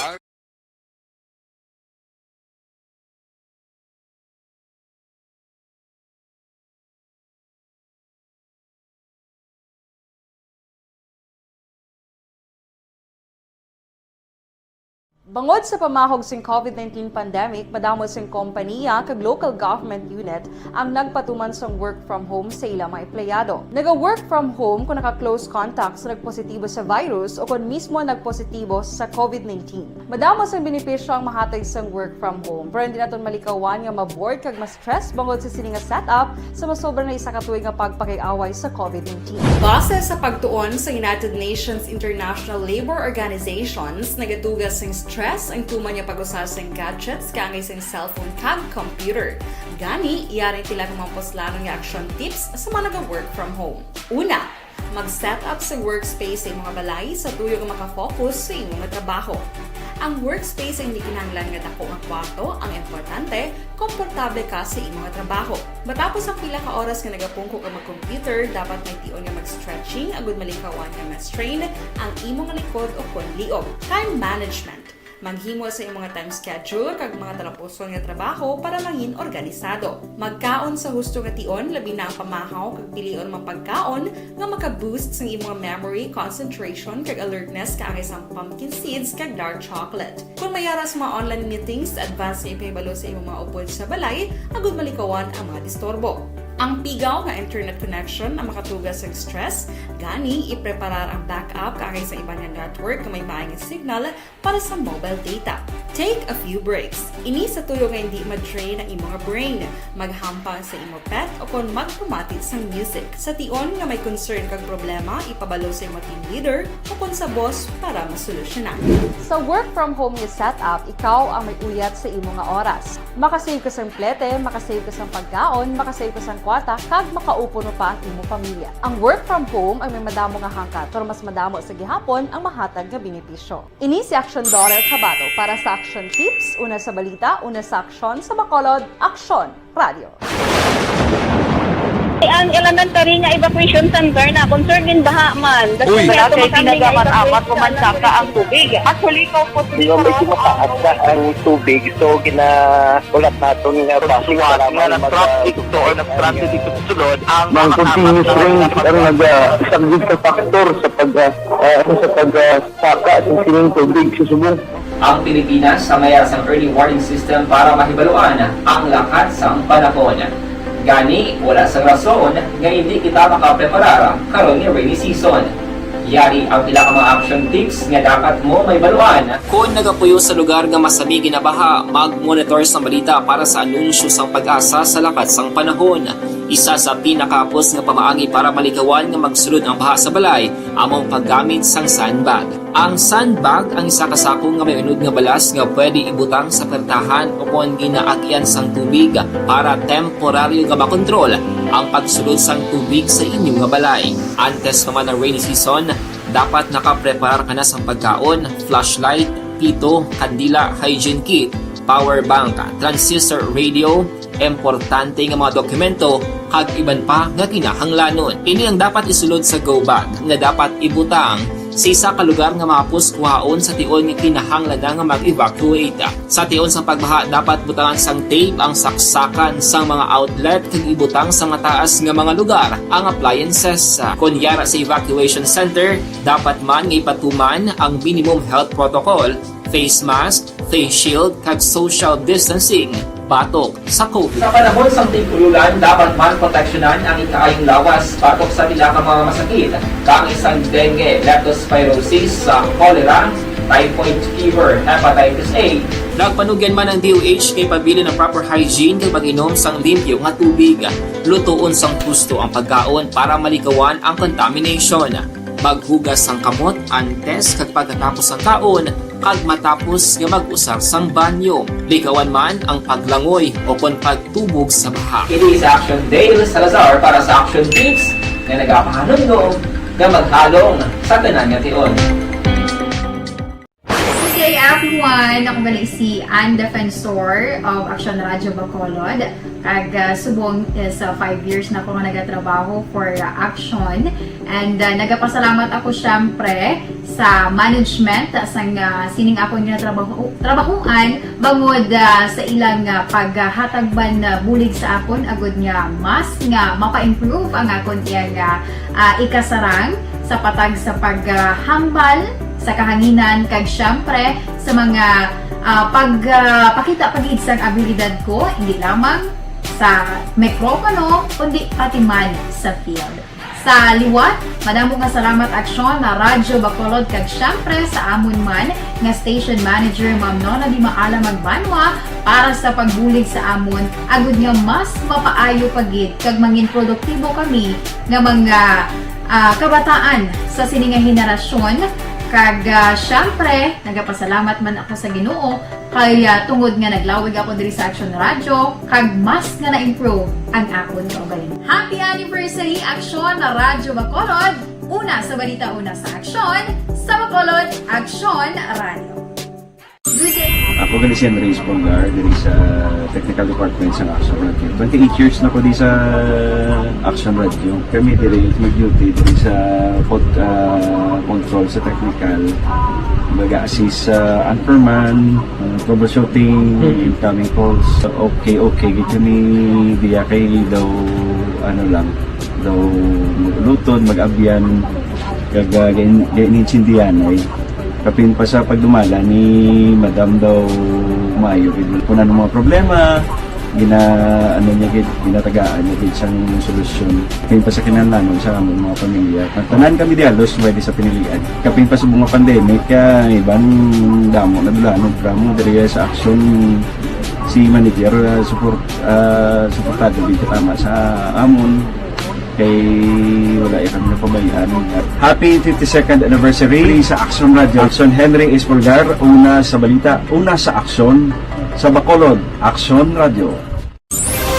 Bangod sa pamahog sing COVID nineteen pandemic, madamo sing kompanya kag local government unit ang nagpatuman sang work from home sa ila mga empleyado. Naga-work from home kung naka-close contact sa nagpositibo sa virus o kon mismo nagpositibo sa COVID nineteen. Madamo sang benepisyo ang mahatag sang work from home, pero hindi naton malikawan nga ma-bored kag ma-stress bangod sa sini nga setup sa masobra na isa ka tuig nga pagpakig-away sa COVID nineteen. Base sa pagtuon sa United Nations International Labour Organizations, nagaduga sing stress ang tuman nga pag-usa sing gadgets kaangay sing cellphone kag computer. Gani, yari ang pila ka mga puslanon nga action tips sa mga naga-work from home. Una, mag-set up sa workspace sa imong balay sa tuyo nga maka-focus sa imong trabaho. Ang workspace ay hindi kinahanglan nga dako nga kwarto, ang importante, komportable ka sa imong trabaho. Matapos ang pila ka oras nga nagapungko ka mag-computer, dapat may tion nga mag-stretching agud malikawan nga ma-strain ang imong likod o kon liog. Time management. Maghimo sa imong time schedule kag mga talapuson nga trabaho para mangin organisado. Magkaon sa husto nga tion, labi na ang pamahaw kag pilion ang mga pagkaon nga maka-boost sa imong memory, concentration, kag alertness kaangay sang pumpkin seeds kag dark chocolate. Kung may ara sa mga online meetings, advance nga ipahibalo sa imong mga upod sa balay agud malikawan ang mga disturbo. Ang pigaw nga internet connection ang makatuga sa stress, gani ipreparar ang backup kaangay sa iban nga network nga may maayong signal para sa mobile data. Take a few breaks. Ini sa tuyo nga hindi ma-drain ang imo nga brain. Maghampa sa imo pet o kon magpamati sang music. Sa tion nga may concern kag problema, ipabalo sa imo team leader o kon sa boss para masolusyonan. Sa work from home nga setup, ikaw ang may uyat sa imo nga oras. Makasave ka sang plete, makasave ka sang pagkaon, makasave ka sang kwarta, kag makaupo pa ang imo pamilya. Ang work from home ang may madamo nga hangkat, pero mas madamo sa gihapon ang mahatag nga benepisyo. Ini si Action Daughter Kabato para sa Action Tips, una sa balita, una sa aksyon, sa Bacolod, Aksyon Radio. Ang elementary nga evacuation center na concerned din baha man. Uy, wala kay tinaga man amat ko man saka ang tubig. Actually, ko po. Medyo mataas na ang tubig, so gina-, ulat naton nga bus nga mag-, nag-traffic to or nag-traffic dito sa sulod ang mga continuous rain ang nag-, ah, isang big factor sa pag, ah, ah, sa pag, ah, saka sa sining tubig sa subong. Ang Pilipinas ang may sang early warning system para mahibaluan ang lakat sang panahon. Gani, wala sang rason nga hindi kita makapreparar karon nga rainy season. Yari ang pila ka mga action tips nga dapat mo mahibaluan. Kon nagapuyo sa lugar nga masami ginabaha, mag-monitor sang balita para sa anunsyo sang PAGASA sa lakat sang panahon. Isa sa pinakahapos nga pamaagi para malikawan nga magsulod ang baha sa balay amo ang paggamit sang sandbag. Ang sandbag ang isa ka sako nga may unod nga balas nga pwede ibutang sa pertahan o kon ginaagian sang tubig para temporaryo nga makontrol ang pagsulod sang tubig sa inyo nga balay. Antes pa man ang rainy season, dapat nakapreparar ka na sang pagkaon, flashlight, pito, kandila, hygiene kit, power bank, transistor radio, importante nga mga dokumento, kag iban pa nga kinahanglanon. Ini ang dapat isulod sa go bag nga dapat ibutang sa isa ka lugar nga mahapos kuhaon sa tion nga kinahanglan na nga mag-evacuate. Sa tion sang pagbaha, dapat butangan sang tape ang saksakan sang mga outlet kag ibutang sa mataas nga mga lugar ang appliances. Kon yara sa evacuation center, dapat man nga ipatuman ang minimum health protocol, face mask, face shield, kag social distancing batok sa COVID. Sa panahon sang tig-ulolan, dapat man proteksyonan ang ikaayong lawas batok sa pila ka mga masakit, kaangay sang dengue, leptospirosis, sa cholera, typhoid fever, hepatitis A. Nagpanugyan man ang D O H kay pabilin ang proper hygiene kag mag-inom sang limpyo nga tubig. Lutoon sang husto ang pagkaon para malikawan ang contamination. Maghugas sang kamot antes kag pagkatapos sang kaon, kag matapos nga mag-usar sang banyo. Likawan man ang paglangoy o kon pagtubog sa baha. Ini si Action Dale Salazar para sa Action Tips nga nagapahanumdom nga maghalong sa tanan nga tion. Good day, everyone. Ako gali si Ann Defensor of Action Radio Bacolod. Kag, ah, subong is, ah, five years na ako nga nagatrabaho for, ah, Action. And, ah, nagapasalamat ako, syempre, sa management, ah, sang, ah, sining akon nga trabaho, trabahoan, bangod, ah, sa ilang, ah, paghatag man, ah, bulig sa akon, agud nga mas nga mapa-improve ang akon iyang, ah, ah, ikasarang sa patag sa paghambal sa kahanginan, kag, syempre, sa mga, ah, pag, ah, pakita pa gid sang abilidad ko, hindi lamang sa mikropono, kundi pati man sa field. Sa liwat, madamo nga salamat, Aksyon na Radyo Bacolod, kag, syempre, sa amon man nga station manager, Ma'am Nona Di Maala Magbanwa, para sa pagbulig sa amon, agud nga mas mapaayo pa gid kag mangin produktibo kami nga mga, ah, kabataan sa sini nga henerasyon. Kag, ah, syempre, nagapasalamat man ako sa Ginoo kay, ah, tungod nga naglawig ako diri sa Action Radio, kag mas nga na-improve ang akon kaugalingon. Happy anniversary, Action na Radyo Bacolod! Una sa balita, una sa aksyon, sa Bacolod, Action Radio. Good day. Ako gali si Andres Polgar, diri sa technical department sa Action Radio. Twenty-eight years na ko di sa Action Radio. Kami diri mag-duty diri sa pod-, ah, control sa technical. Baga assist sa anchorman, ah, troubleshooting, incoming calls. Okay, okay, gid kami diya kay daw, ano lang, daw mag-uluton, mag-abyan, kag, ah, gain-, gain-, intindihan, ay. Kapin pa sa pagdumala ni Madam daw maayo, gid. Kung ano mga problema, Gina-, ano niya gid, ginatagaan niya gid sang solusyon. Kay pa sa kinahanglanon sa among mga pamilya. Tanan kami di halos pwede sa pinilian. Kapin pa sa mga pandemic, kay iban damo na dulanon, programa diri sa Aksyon, si manager, ah, support, ah, suportado gid tama sa amon. Kay wala ya kami napabayaan. Happy fifty-second anniversary sa Aksyon Radio. Aksyon Henry Espolgar, una sa balita, una sa aksyon, sa Bacolod, Aksyon Radio.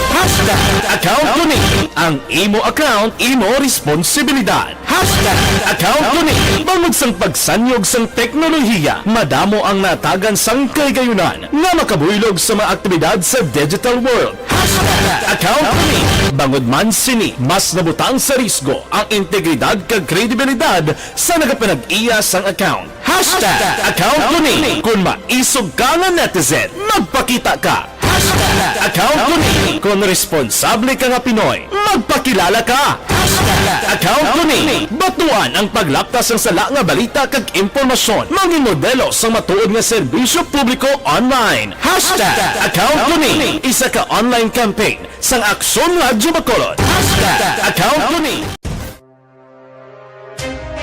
Hashtag account ko ni. Ang imo account, imo responsibilidad. Hashtag account ko ni. Bangod sang pagsanyog sang teknolohiya, madamo ang natagan sang kahigayunan nga makabuylog sa mga aktibidad sa digital world. Hashtag account ko ni. Bangod man sini, mas nabutang sa risgo ang integridad kag kredibilidad sa nagapanag-iya sang account. Hashtag account ko ni. Kung maisog ka nga netizen, magpakita ka. Hashtag account ko ni. Kung responsable ka nga Pinoy, magpakilala ka. Hashtag account ko ni. Batuan ang paglapta sang sala nga balita kag impormasyon. Mangin modelo sang matuod nga serbisyo publiko online. Hashtag account ko ni. Isa ka online campaign sang Aksyon Radyo Bacolod. Hashtag account ko ni.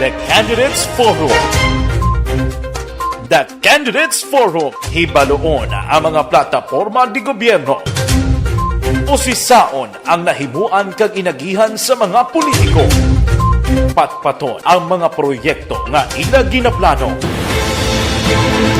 The Candidates Forum. The Candidates Forum. Hibaloon ang mga plataporma di gobyerno. Usisaon ang nahimuan kag inagihan sa mga politiko. Patpaton ang mga proyekto nga ila ginaplano.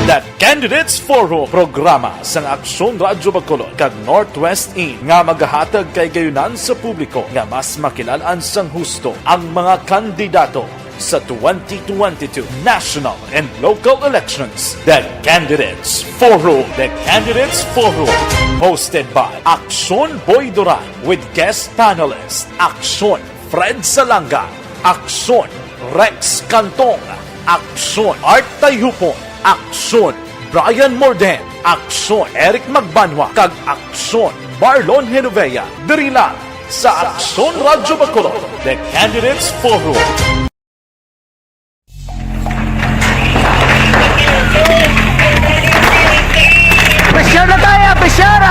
The Candidates Forum, programa sang Aksyon Radyo Bacolod kag Northwest In nga magahatag kahigayunan sa publiko nga mas makilal-an sang husto ang mga kandidato sa twenty twenty-two national and local elections. The Candidates Forum. The Candidates Forum, hosted by Aksyon Boy Duran with guest panelist Aksyon Fred Salanga, Aksyon Rex Cantong, Aksyon Art Tayhupon, Aksyon Brian Morden, Aksyon Eric Magbanwa, kag Aksyon Marlon Genovea, diri lang sa Aksyon Radyo Bacolod, The Candidates Forum. Pressure na tayo, pressure!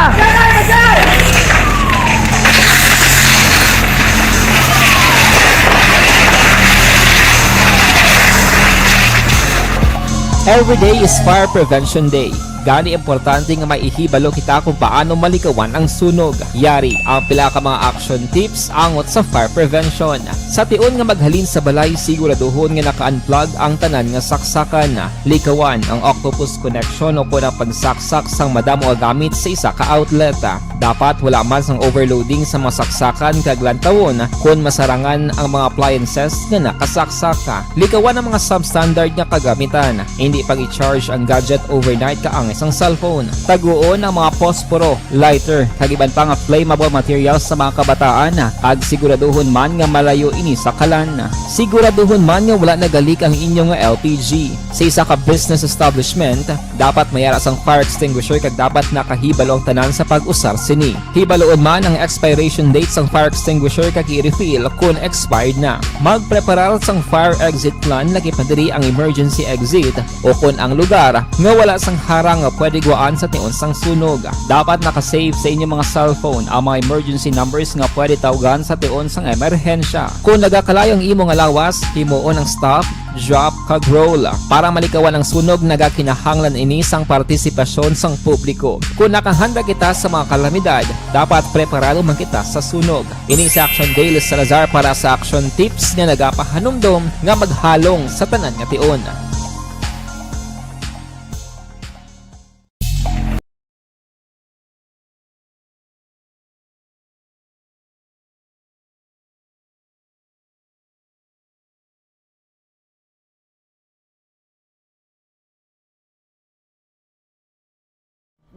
Every day is Fire Prevention Day. Gani, importante nga may ihibalo kita kung paano malikawan ang sunog. Yari ang pila ka mga action tips angot sa fire prevention. Sa tion nga maghalin sa balay, siguraduhon nga naka-unplug ang tanan nga saksakan. Likawan ang octopus connection o kon ang pagsaksak sang madamo nga gamit sa isa ka outlet. Dapat wala man sang overloading sa mga saksakan kag lantawon kon masarangan ang mga appliances nga nakasaksak. Likawan ang mga substandard nga kagamitan. Hindi pag-i-charge ang gadget overnight kaangay sang cellphone. Taguon ang mga posporo, lighter, kag iban pa nga flammable materials sa mga kabataan, kag siguraduhon man nga malayo ini sa kalan. Siguraduhon man nga wala nagalik ang inyo nga L P G. Sa isa ka business establishment, dapat may ara sang fire extinguisher kag dapat nakahibalo ang tanan sa pag-usar sini. Hibaloon man ang expiration date sang fire extinguisher kag i-refill kon expired na. Magpreparar sang fire exit plan, lakip na diri ang emergency exit o kon ang lugar nga wala sang harang nga pwede guwaan sa tion sang sunog. Dapat naka-save sa inyo mga cellphone ang mga emergency numbers nga pwede tawgan sa tion sang emerhensya. Kon nagakalayo ang imo nga lawas, himuon ang stop, drop, kag roll. Para malikawan ang sunog, nagakinahanglan ini sang partisipasyon sang publiko. Kon nakahanda kita sa mga kalamidad, dapat preparado man kita sa sunog. Ini si Action Dale Salazar para sa Action Tips nga nagapahanumdom nga maghalong sa tanan nga tion.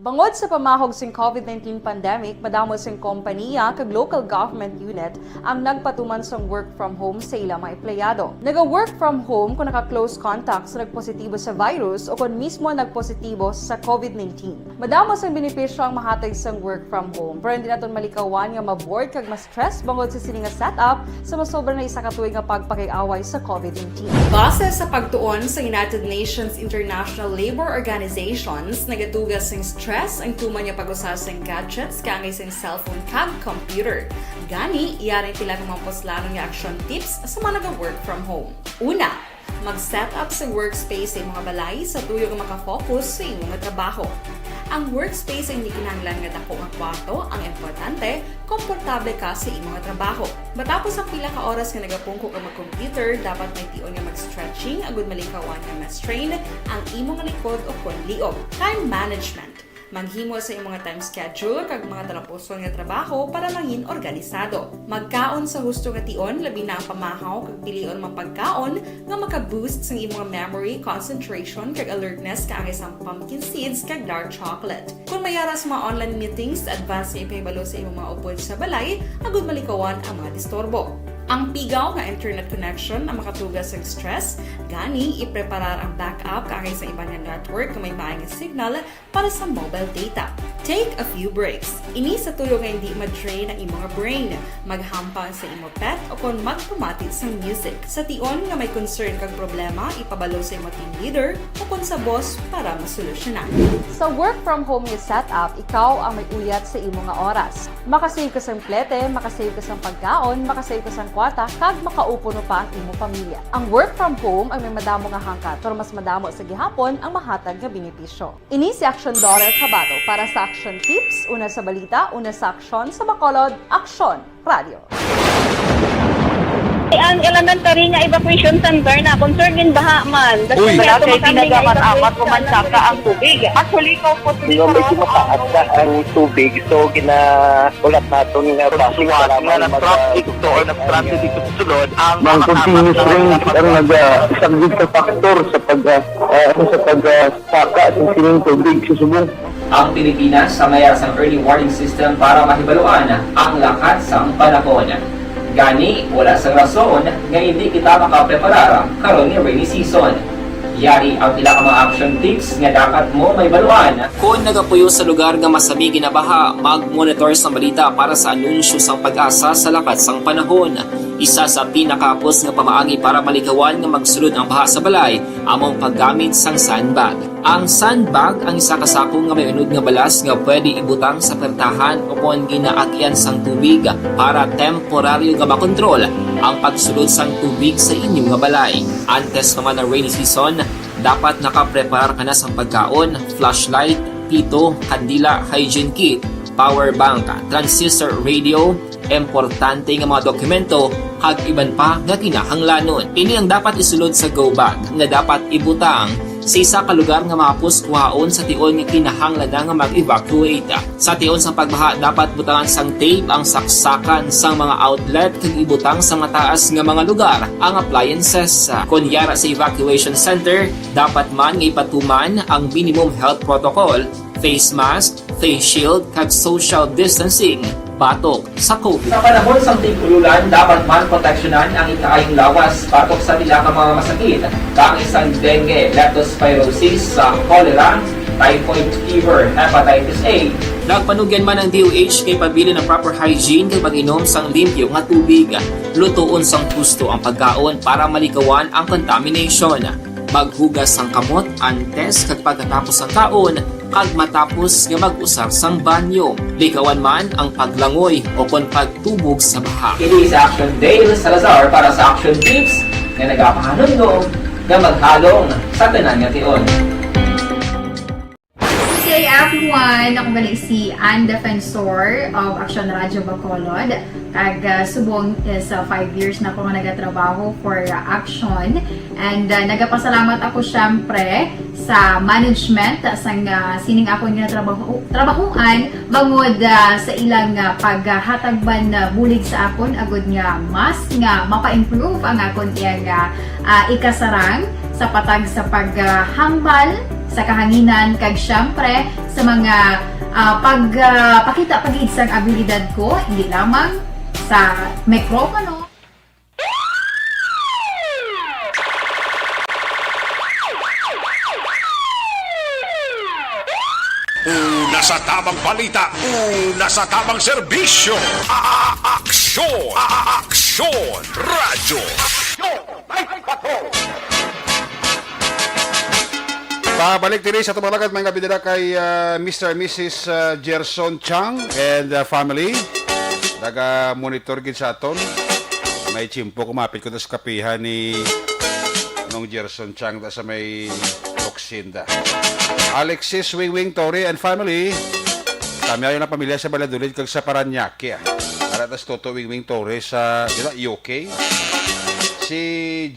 Bangod sa pamahog sing COVID nineteen pandemic, madamo sing kompaniya kag local government unit ang nagpatuman sang work from home sa ila mga empleyado. Naga-work from home kon naka-close contact sa nagpositibo sa virus o kon mismo nagpositibo sa COVID nineteen. Madamo sang benepisyo ang mahatag sang work from home, pero hindi naton malikawan nga ma-bored kag ma-stress bangod sa sini nga setup sa masobra na isa ka tuig nga pagpakig-away sa COVID nineteen. Base sa pagtuon sa United Nations International Labour Organizations, nagatuga sing Stress ang tuman nga pag-usar sang gadgets kaangay sang cellphone kag computer. Gani, yari ang pila ka mga puslanon nga action tips sa mga naga-work from home. Una, mag-set up sa workspace sa imong balay sa tuyo nga makafocus sa imong trabaho. Ang workspace ay hindi kinahanglan nga dako nga kwarto. Ang importante, komportable ka sa imong trabaho. Matapos ang pila ka oras nga nagapungko ka mag-computer, dapat may tion nga mag-stretching agud malikawan nga ma-strain ang imong likod o kon liog. Time management. Maghimo sa imong time schedule kag mga talapuson nga trabaho para mangin organisado. Magkaon sa husto nga tion, labi na ang pamahaw kag pilion mga pagkaon nga maka-boost sang imong memory, concentration, kag alertness kaangay sang pumpkin seeds kag dark chocolate. Kung may ara sa mga online meetings, advance nga ipahibalo sa imong mga upod sa balay agud malikawan ang mga disturbo. Ang pigaw nga internet connection ang makatuga sa stress, gani ipreparar ang backup kaangay sa iban nga network nga may maayong signal para sa mobile data. Take a few breaks. Ini sa tuyo nga hindi ma-drain ang imong brain. Maghampang sa imo pet o kon magpamati sang music. Sa tion nga may concern kag problema, ipabalo sa imo team leader o kon sa boss para masolusyonan. Sa work from home nga setup, ikaw ang may uyat sa imo nga oras. Makasave ka sang plete, makasave ka sang pagkaon, makasave ka sang kwarta, kag makaupo no pa ang imo pamilya. Ang work from home ang may madamo nga hangkat, pero mas madamo sa gihapon ang mahatag nga benepisyo. Ini si Action Daughter Kabato para sa Action Tips, una sa balita, una sa aksyon, sa Bacolod, Aksyon Radio. Ang elementary nga evacuation center na concern in baha man. Uy. Wala kay ginagamit-amat o mansaka ang tubig. Actually, ikaw po, Hindi, medyo mataas na ang tubig. So, ginahulat naton nga base para nga mag-, na-traffic to or na-stranded dito sa sulod ang Ang mga continuous kasama rain ang naga-, isang big factor sa pag, ah, ah, sa pag, ah, saka sa sining tubig sa subong. Ang Pilipinas ang may sang early warning system para mahibaluan ang lakat sang panahon. Gani, wala sang rason nga hindi kita makapreparar karon nga rainy season. Yari ang pila ka mga action tips nga dapat mo mahibaluan. Kon nagapuyo sa lugar nga masami ginabaha, mag-monitor sa balita para sa anunsyo sang PAGASA sa lakat sang panahon. Isa sa pinakahapos nga pamaagi para malikawan nga magsulod ang baha sa balay amo ang paggamit sang sandbag. Ang sandbag ang isa ka sako nga may unod nga balas nga pwede ibutang sa pertahan o kon ginaagyan sang tubig para temporaryo nga makontrol ang pagsulod sang tubig sa inyo nga balay. Antes pa man ang rainy season, dapat nakapreparar ka na sang pagkaon, flashlight, pito, kandila, hygiene kit, power bank, transistor radio, importante nga mga dokumento, kag iban pa nga kinahanglanon. Ini ang dapat isulod sa go bag nga dapat ibutang sa isa ka lugar nga mahapos kuhaon sa tion nga kinahanglan na nga mag-evacuate. Sa tion sang pagbaha, dapat butangan sang tape ang saksakan sang mga outlet kag ibutang sa mataas nga mga lugar ang appliances. Kon yara sa evacuation center, dapat man nga ipatuman ang minimum health protocol, face mask, face shield, kag social distancing batok sa COVID. Sa panahon sang tig-ululan, dapat man proteksyonan ang ikaayong lawas batok sa pila ka mga masakit, kaangay sang dengue, leptospirosis, sa cholera, typhoid fever, hepatitis A. Nagpanugyan man ang D O H kay pabilin ang proper hygiene kag pag-inom sang limpyo nga tubig. Lutoon sang husto ang pagkaon para malikawan ang contamination. Maghugas sang kamot antes kag pagkatapos sang kaon kag matapos nga mag-usar sang banyo. Likawan man ang paglangoy o kon pagtubog sa baha. Kini si Action Dale Salazar para sa Action Tips nga nagapahanumdom nga maghalong sa tanan nga tion. Good day, everyone! Ako gali si Ann Defensor of Action Radio Bacolod. Kag, ah, subong is, ah, five years na ako nga nagatrabaho for, ah, Action. And, ah, nagapasalamat ako, syempre, sa management sang, ah, sining akon nga trabaho, trabahoan bangod, ah, sa ilang, ah, paghatag man, ah, bulig sa akon agud nga mas nga mapa-improve ang akon iyang, ah, ah, ikasarang sa patag sa paghambal sa kahanginan kag, syempre, sa mga, ah, pag, ah, pakita pa gid sang abilidad ko, hindi lamang sa mikropono. Una sa tamang balita, una sa tamang serbisyo. A-, a-, aksyon, a-, a-, aksyon, radyo. Aksyon, ay, ay, patrol. Pabalik diri sa tumalagat, mga kabidala, kay, ah, Mister and Missus, ah, Gerson Chang and, ah, family. Naga-monitor gid sa aton. May tiyempo kumapit ko na sa kapihan ni Nong Gerson Chang ta sa may Lucinda. Alexis Wingwing Torre and family. Kami ayon ang pamilya sa Valladolid kag sa Parañaque, ah. Para tas Toto Wingwing Torre sa, di ba, U K. Si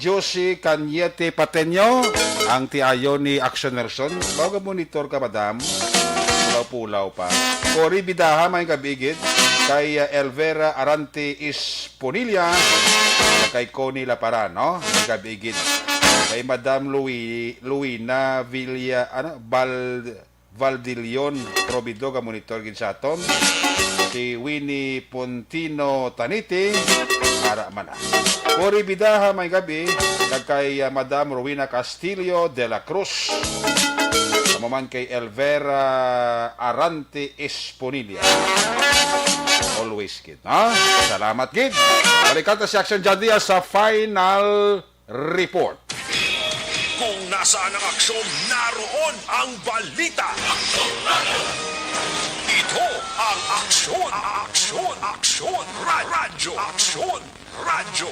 Josie Cañete Pateño, ang tiayo ni Action Nelson. Bago monitor ka, madam. Pulaw-pulaw pa. Cory Bidaha, may gabigid. Kay, uh, Elvera Arante Ispunilla. Kay Connie Laparan, no? May gabigid. Kay Madam Louis, Luina Villa, ano? Bal-, Valdilion Probido, ga-monitor gid sa aton. Si Winnie Pontino Taniti, ara man na. Cory Bidaha, may gabi, kag kay, ah, Madam Rowena Castillo de la Cruz. Amo man kay Elvera Arante Esponilla. Always gid, ha? Salamat gid. Balikan ta si Action John Diaz sa final report. Kung nasaan ang aksyon, naroon ang balita. Ito ang Aksyon, Aksyon, Aksyon, Ra-, Radyo, Aksyon, Radyo.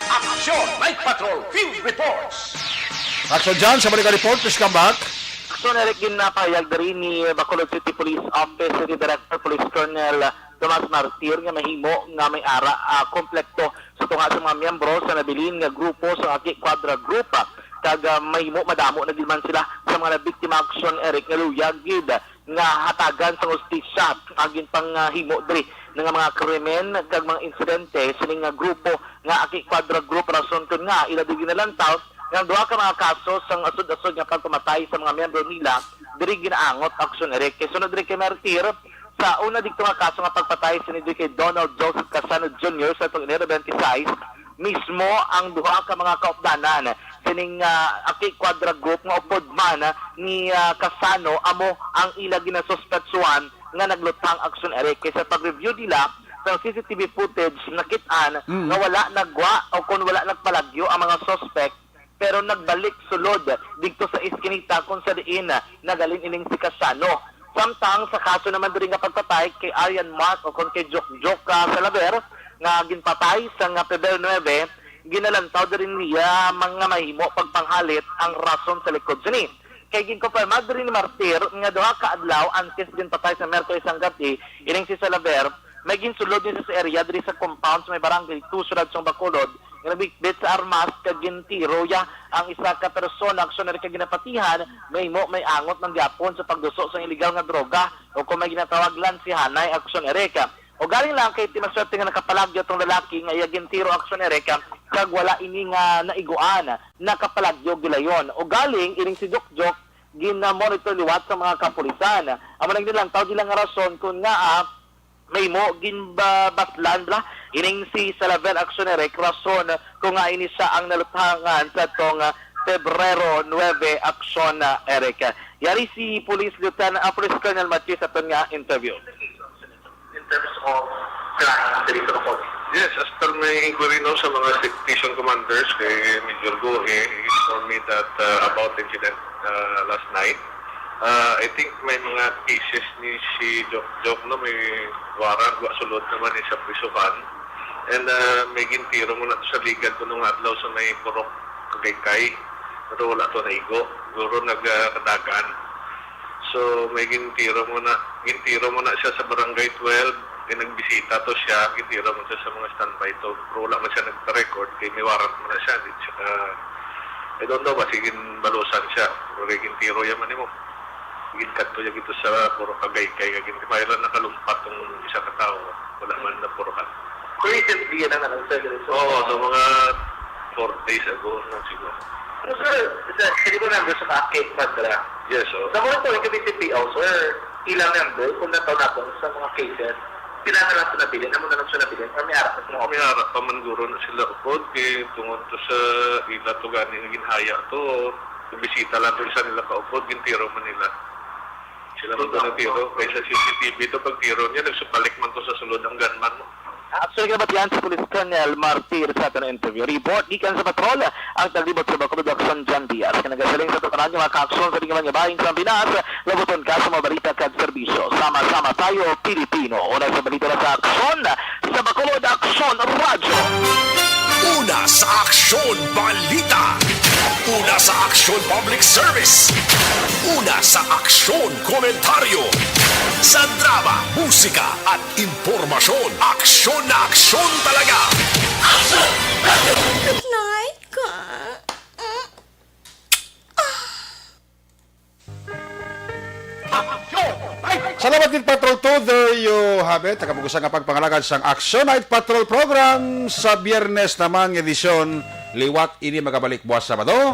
Aksyon Night Patrol Field Reports. Action John, sa balik ka report, please come back. Aksyon, Eric, ginapahayag diri ni Bacolod City Police Office City Director Police Colonel Tomas Martir nga mahimo nga may ara, ah, konflikto sa tunga sa mga miyembro sa nabilin nga grupo sa Aki Quadra Group, ah, kag, ah, mahimo madamo na gid man sila sa mga nabiktima, Action Eric, nga luyag gid nga hatagan sang hustisya ang ginpanghimo diri nga mga krimen kag mga insidente sining nga grupo nga Aki Quadra Group, rason kun nga ila diri ginalantaw nga ang duha ka mga kaso sang asod-asod nga pagpamatay sa mga miyembro nila diri ginaangot, Action Eric. Kay sunod diri kay Martir, sa una didto nga kaso nga pagpatay sini diri kay Donald Joseph Casano Junior sa tuig Enero twenty-six, mismo ang duha ka mga kaupdanan sining, ah, Aki Quadra Group nga upod man, ah, ni, ah, Casano amo ang ila ginasuspetsuhan nga nagluthang, Action Eric. Kay sa pag-review nila sa C C T V footage, nakit-an Mm. nga wala nagwa o kon wala nagpalagyo ang mga suspect, pero nagbalik sulod didto sa iskinita kung sa diin nagaling ining si Casano. Samtang sa kaso naman diri nga pagpatay kay Arian Mark o kon kay Jokjok, ah, Salaver nga ginpatay sa nga Pebrero nuebe, ginalantaw diri niya mga mahimo pagpanghalit ang rason sa likod sini. Kay ginkumpirma diri ni Martir nga duha ka adlaw antes ginpatay sa Miyerkules sang gab-i ining si Salaver, may ginsulod ni sa area diri sa compound sa may Barangay Two, Siyudad sang Bacolod, nga nagbitbit sa armas kag gintiro ya ang isa ka persona, Action Eric, nga ginapatihan, mahimo may angot man gyapon sa pagduso sang iligal nga droga o kung may ginatawag lansihanay, Action Eric. Ugaling lang kay ti maswerte nga nakapalagyo tong lalaki nga iya gintiro, Action Eric, kag wala ini nga naiguan, nakapalagyo gilayon. Ugaling ining si Jokjok gina-monitor liwat sa mga kapulisan. Amo nang nilantaw nila nga rason kung ngaa mahimo ginbabaslan bala ining si Salaver, Action Eric, rason kung nga ini siya ang naluthangan sa tong, ah, Pebrero nuebe, Action, ah, Eric. Yari si Police Lieutenant, ah, Police Colonel Matthew sa aton nga interview. In terms of crime, diri sa Bacolod? Yes, as per my inquiry, no, sa mga sti-, station commanders, kay Major Go, eh, he informed me that, uh, about the incident, uh, last night. Uh, I think may mga cases ni si Jok Jok, no, may warrant, wa sulod naman ni sa prisuhan. And, uh, may gintiro mo na sa legal kuno nga adlaw sa may Purok Kagaycay. Pero wala to naigo. Siguro nag, uh, kadagan. So, may gintiro mo na, gintiro mo na siya sa Barangay Twelve, kay nagbisita to siya, gintiro mo siya sa mga standby to. Pero wala man siya nagpa-record, kay may warrant mo na siya, di siya ka-, I don't know, basi ginbalusan siya. Pero kay gintiro ya man nimo. Ginkadto ya gito sa Purok Kagaycay, kay gin-, mayroon nakalumpat tong isa ka tawo. Wala man napuruhan. Recently, yan ang ano, sir, so Oo, so mga four days ago na siguro. Ano, sir, sir, pwede ba member sa Aki Quadra? Yes, oo. Sa mga tuwing kami si P O, sir, ilang member, kung nataw natin sa mga cases, sila na lang sa nabilin, amo na lang sa nabilin, or may ara pa sila? May ara pa man guro na sila upod, kay tungod to sa ila to gani nga ginhaya to, bisita lang to isa nila ka upod, gintiro man nila. Sila man to nagtiro, kay sa C C T V to, pagtiro niya, nagsupalik man to sa sulod ang gunman mo. Actually, kinabatian si Police Colonel Martir sa aton interview. Report gikan sa patrol, ang taglibot sa Bacolod, Aksyon John Diaz. Nga nagasiling sa tanan nga mga kaaksyon sa tingin nga bahin sa Pinas, labuton ka sa mga balita kag serbisyo. Sama-sama tayo, Pilipino. Una sa balita na sa aksyon, sa Bacolod Aksyon Radyo. Una sa Aksyon Balita. Una sa Aksyon Public Service. Una sa Aksyon Komentaryo. Sa drama, musika, at impormasyon. Aksyon na aksyon talaga. Aksyon! Night ka. Salamat gid, Patrol two. There you have it. Ang kapugusan nga pagpangalagad sang Action Night Patrol Program sa Biyernes naman nga edisyon. Liwat ini magabalik buwas Sabado.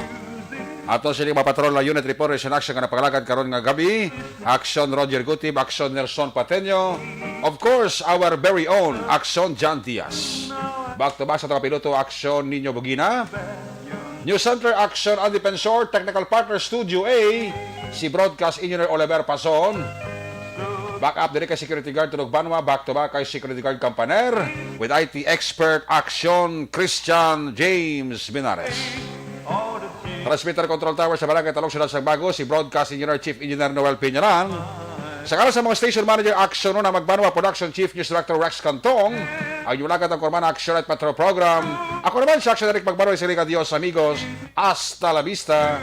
Ato sini mga patrol na unit reporters in action nga napangalagad karon nga gabi. Action Roger Gutib, Action Nelson Pateño. Of course, our very own Action John Diaz. Back to back sa mga piloto, Action Nino Bugina. News Center, Action Andy Pensor. Technical partner, Studio A, si Broadcast Engineer Oliver Pason. Back up diri kay Security Guard Tulog Banwa, back to back kay Security Guard Campaner, with I T expert Action Christian James Binares. Transmitter Control Tower sa Barangay Talong, Siyudad sang Bago, si Broadcast Engineer Chief Engineer Noel Piñaran. Sa ngalan sa mga station manager, Action Una Magbanwa, Production Chief News Director Rex Cantong, ang inyong lagat ang kurman Action at Patrol Program. Ako naman si Action Eric Magbanwa, siling adios, amigos. Hasta la vista.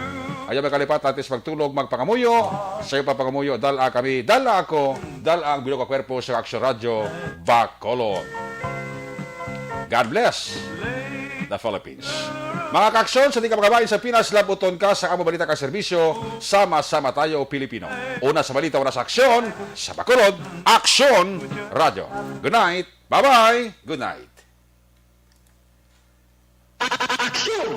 Ayaw magkalipat, antes magtulog, magpangamuyo. Sa iyo pa pangamuyo, dala kami, dala ako, dala ang bilog nga kwerpo sa Action Radyo, Bacolod. God bless the Philippines. Mga kaaksyon, sa di ka makabahin sa Pinas, labuton ka sa amo balita ka serbisyo, sama-sama tayo, Pilipino. Una sa balita, una sa aksyon, sa Bacolod, Aksyon Radyo. Good night. Bye-bye. Good night. Aksyon!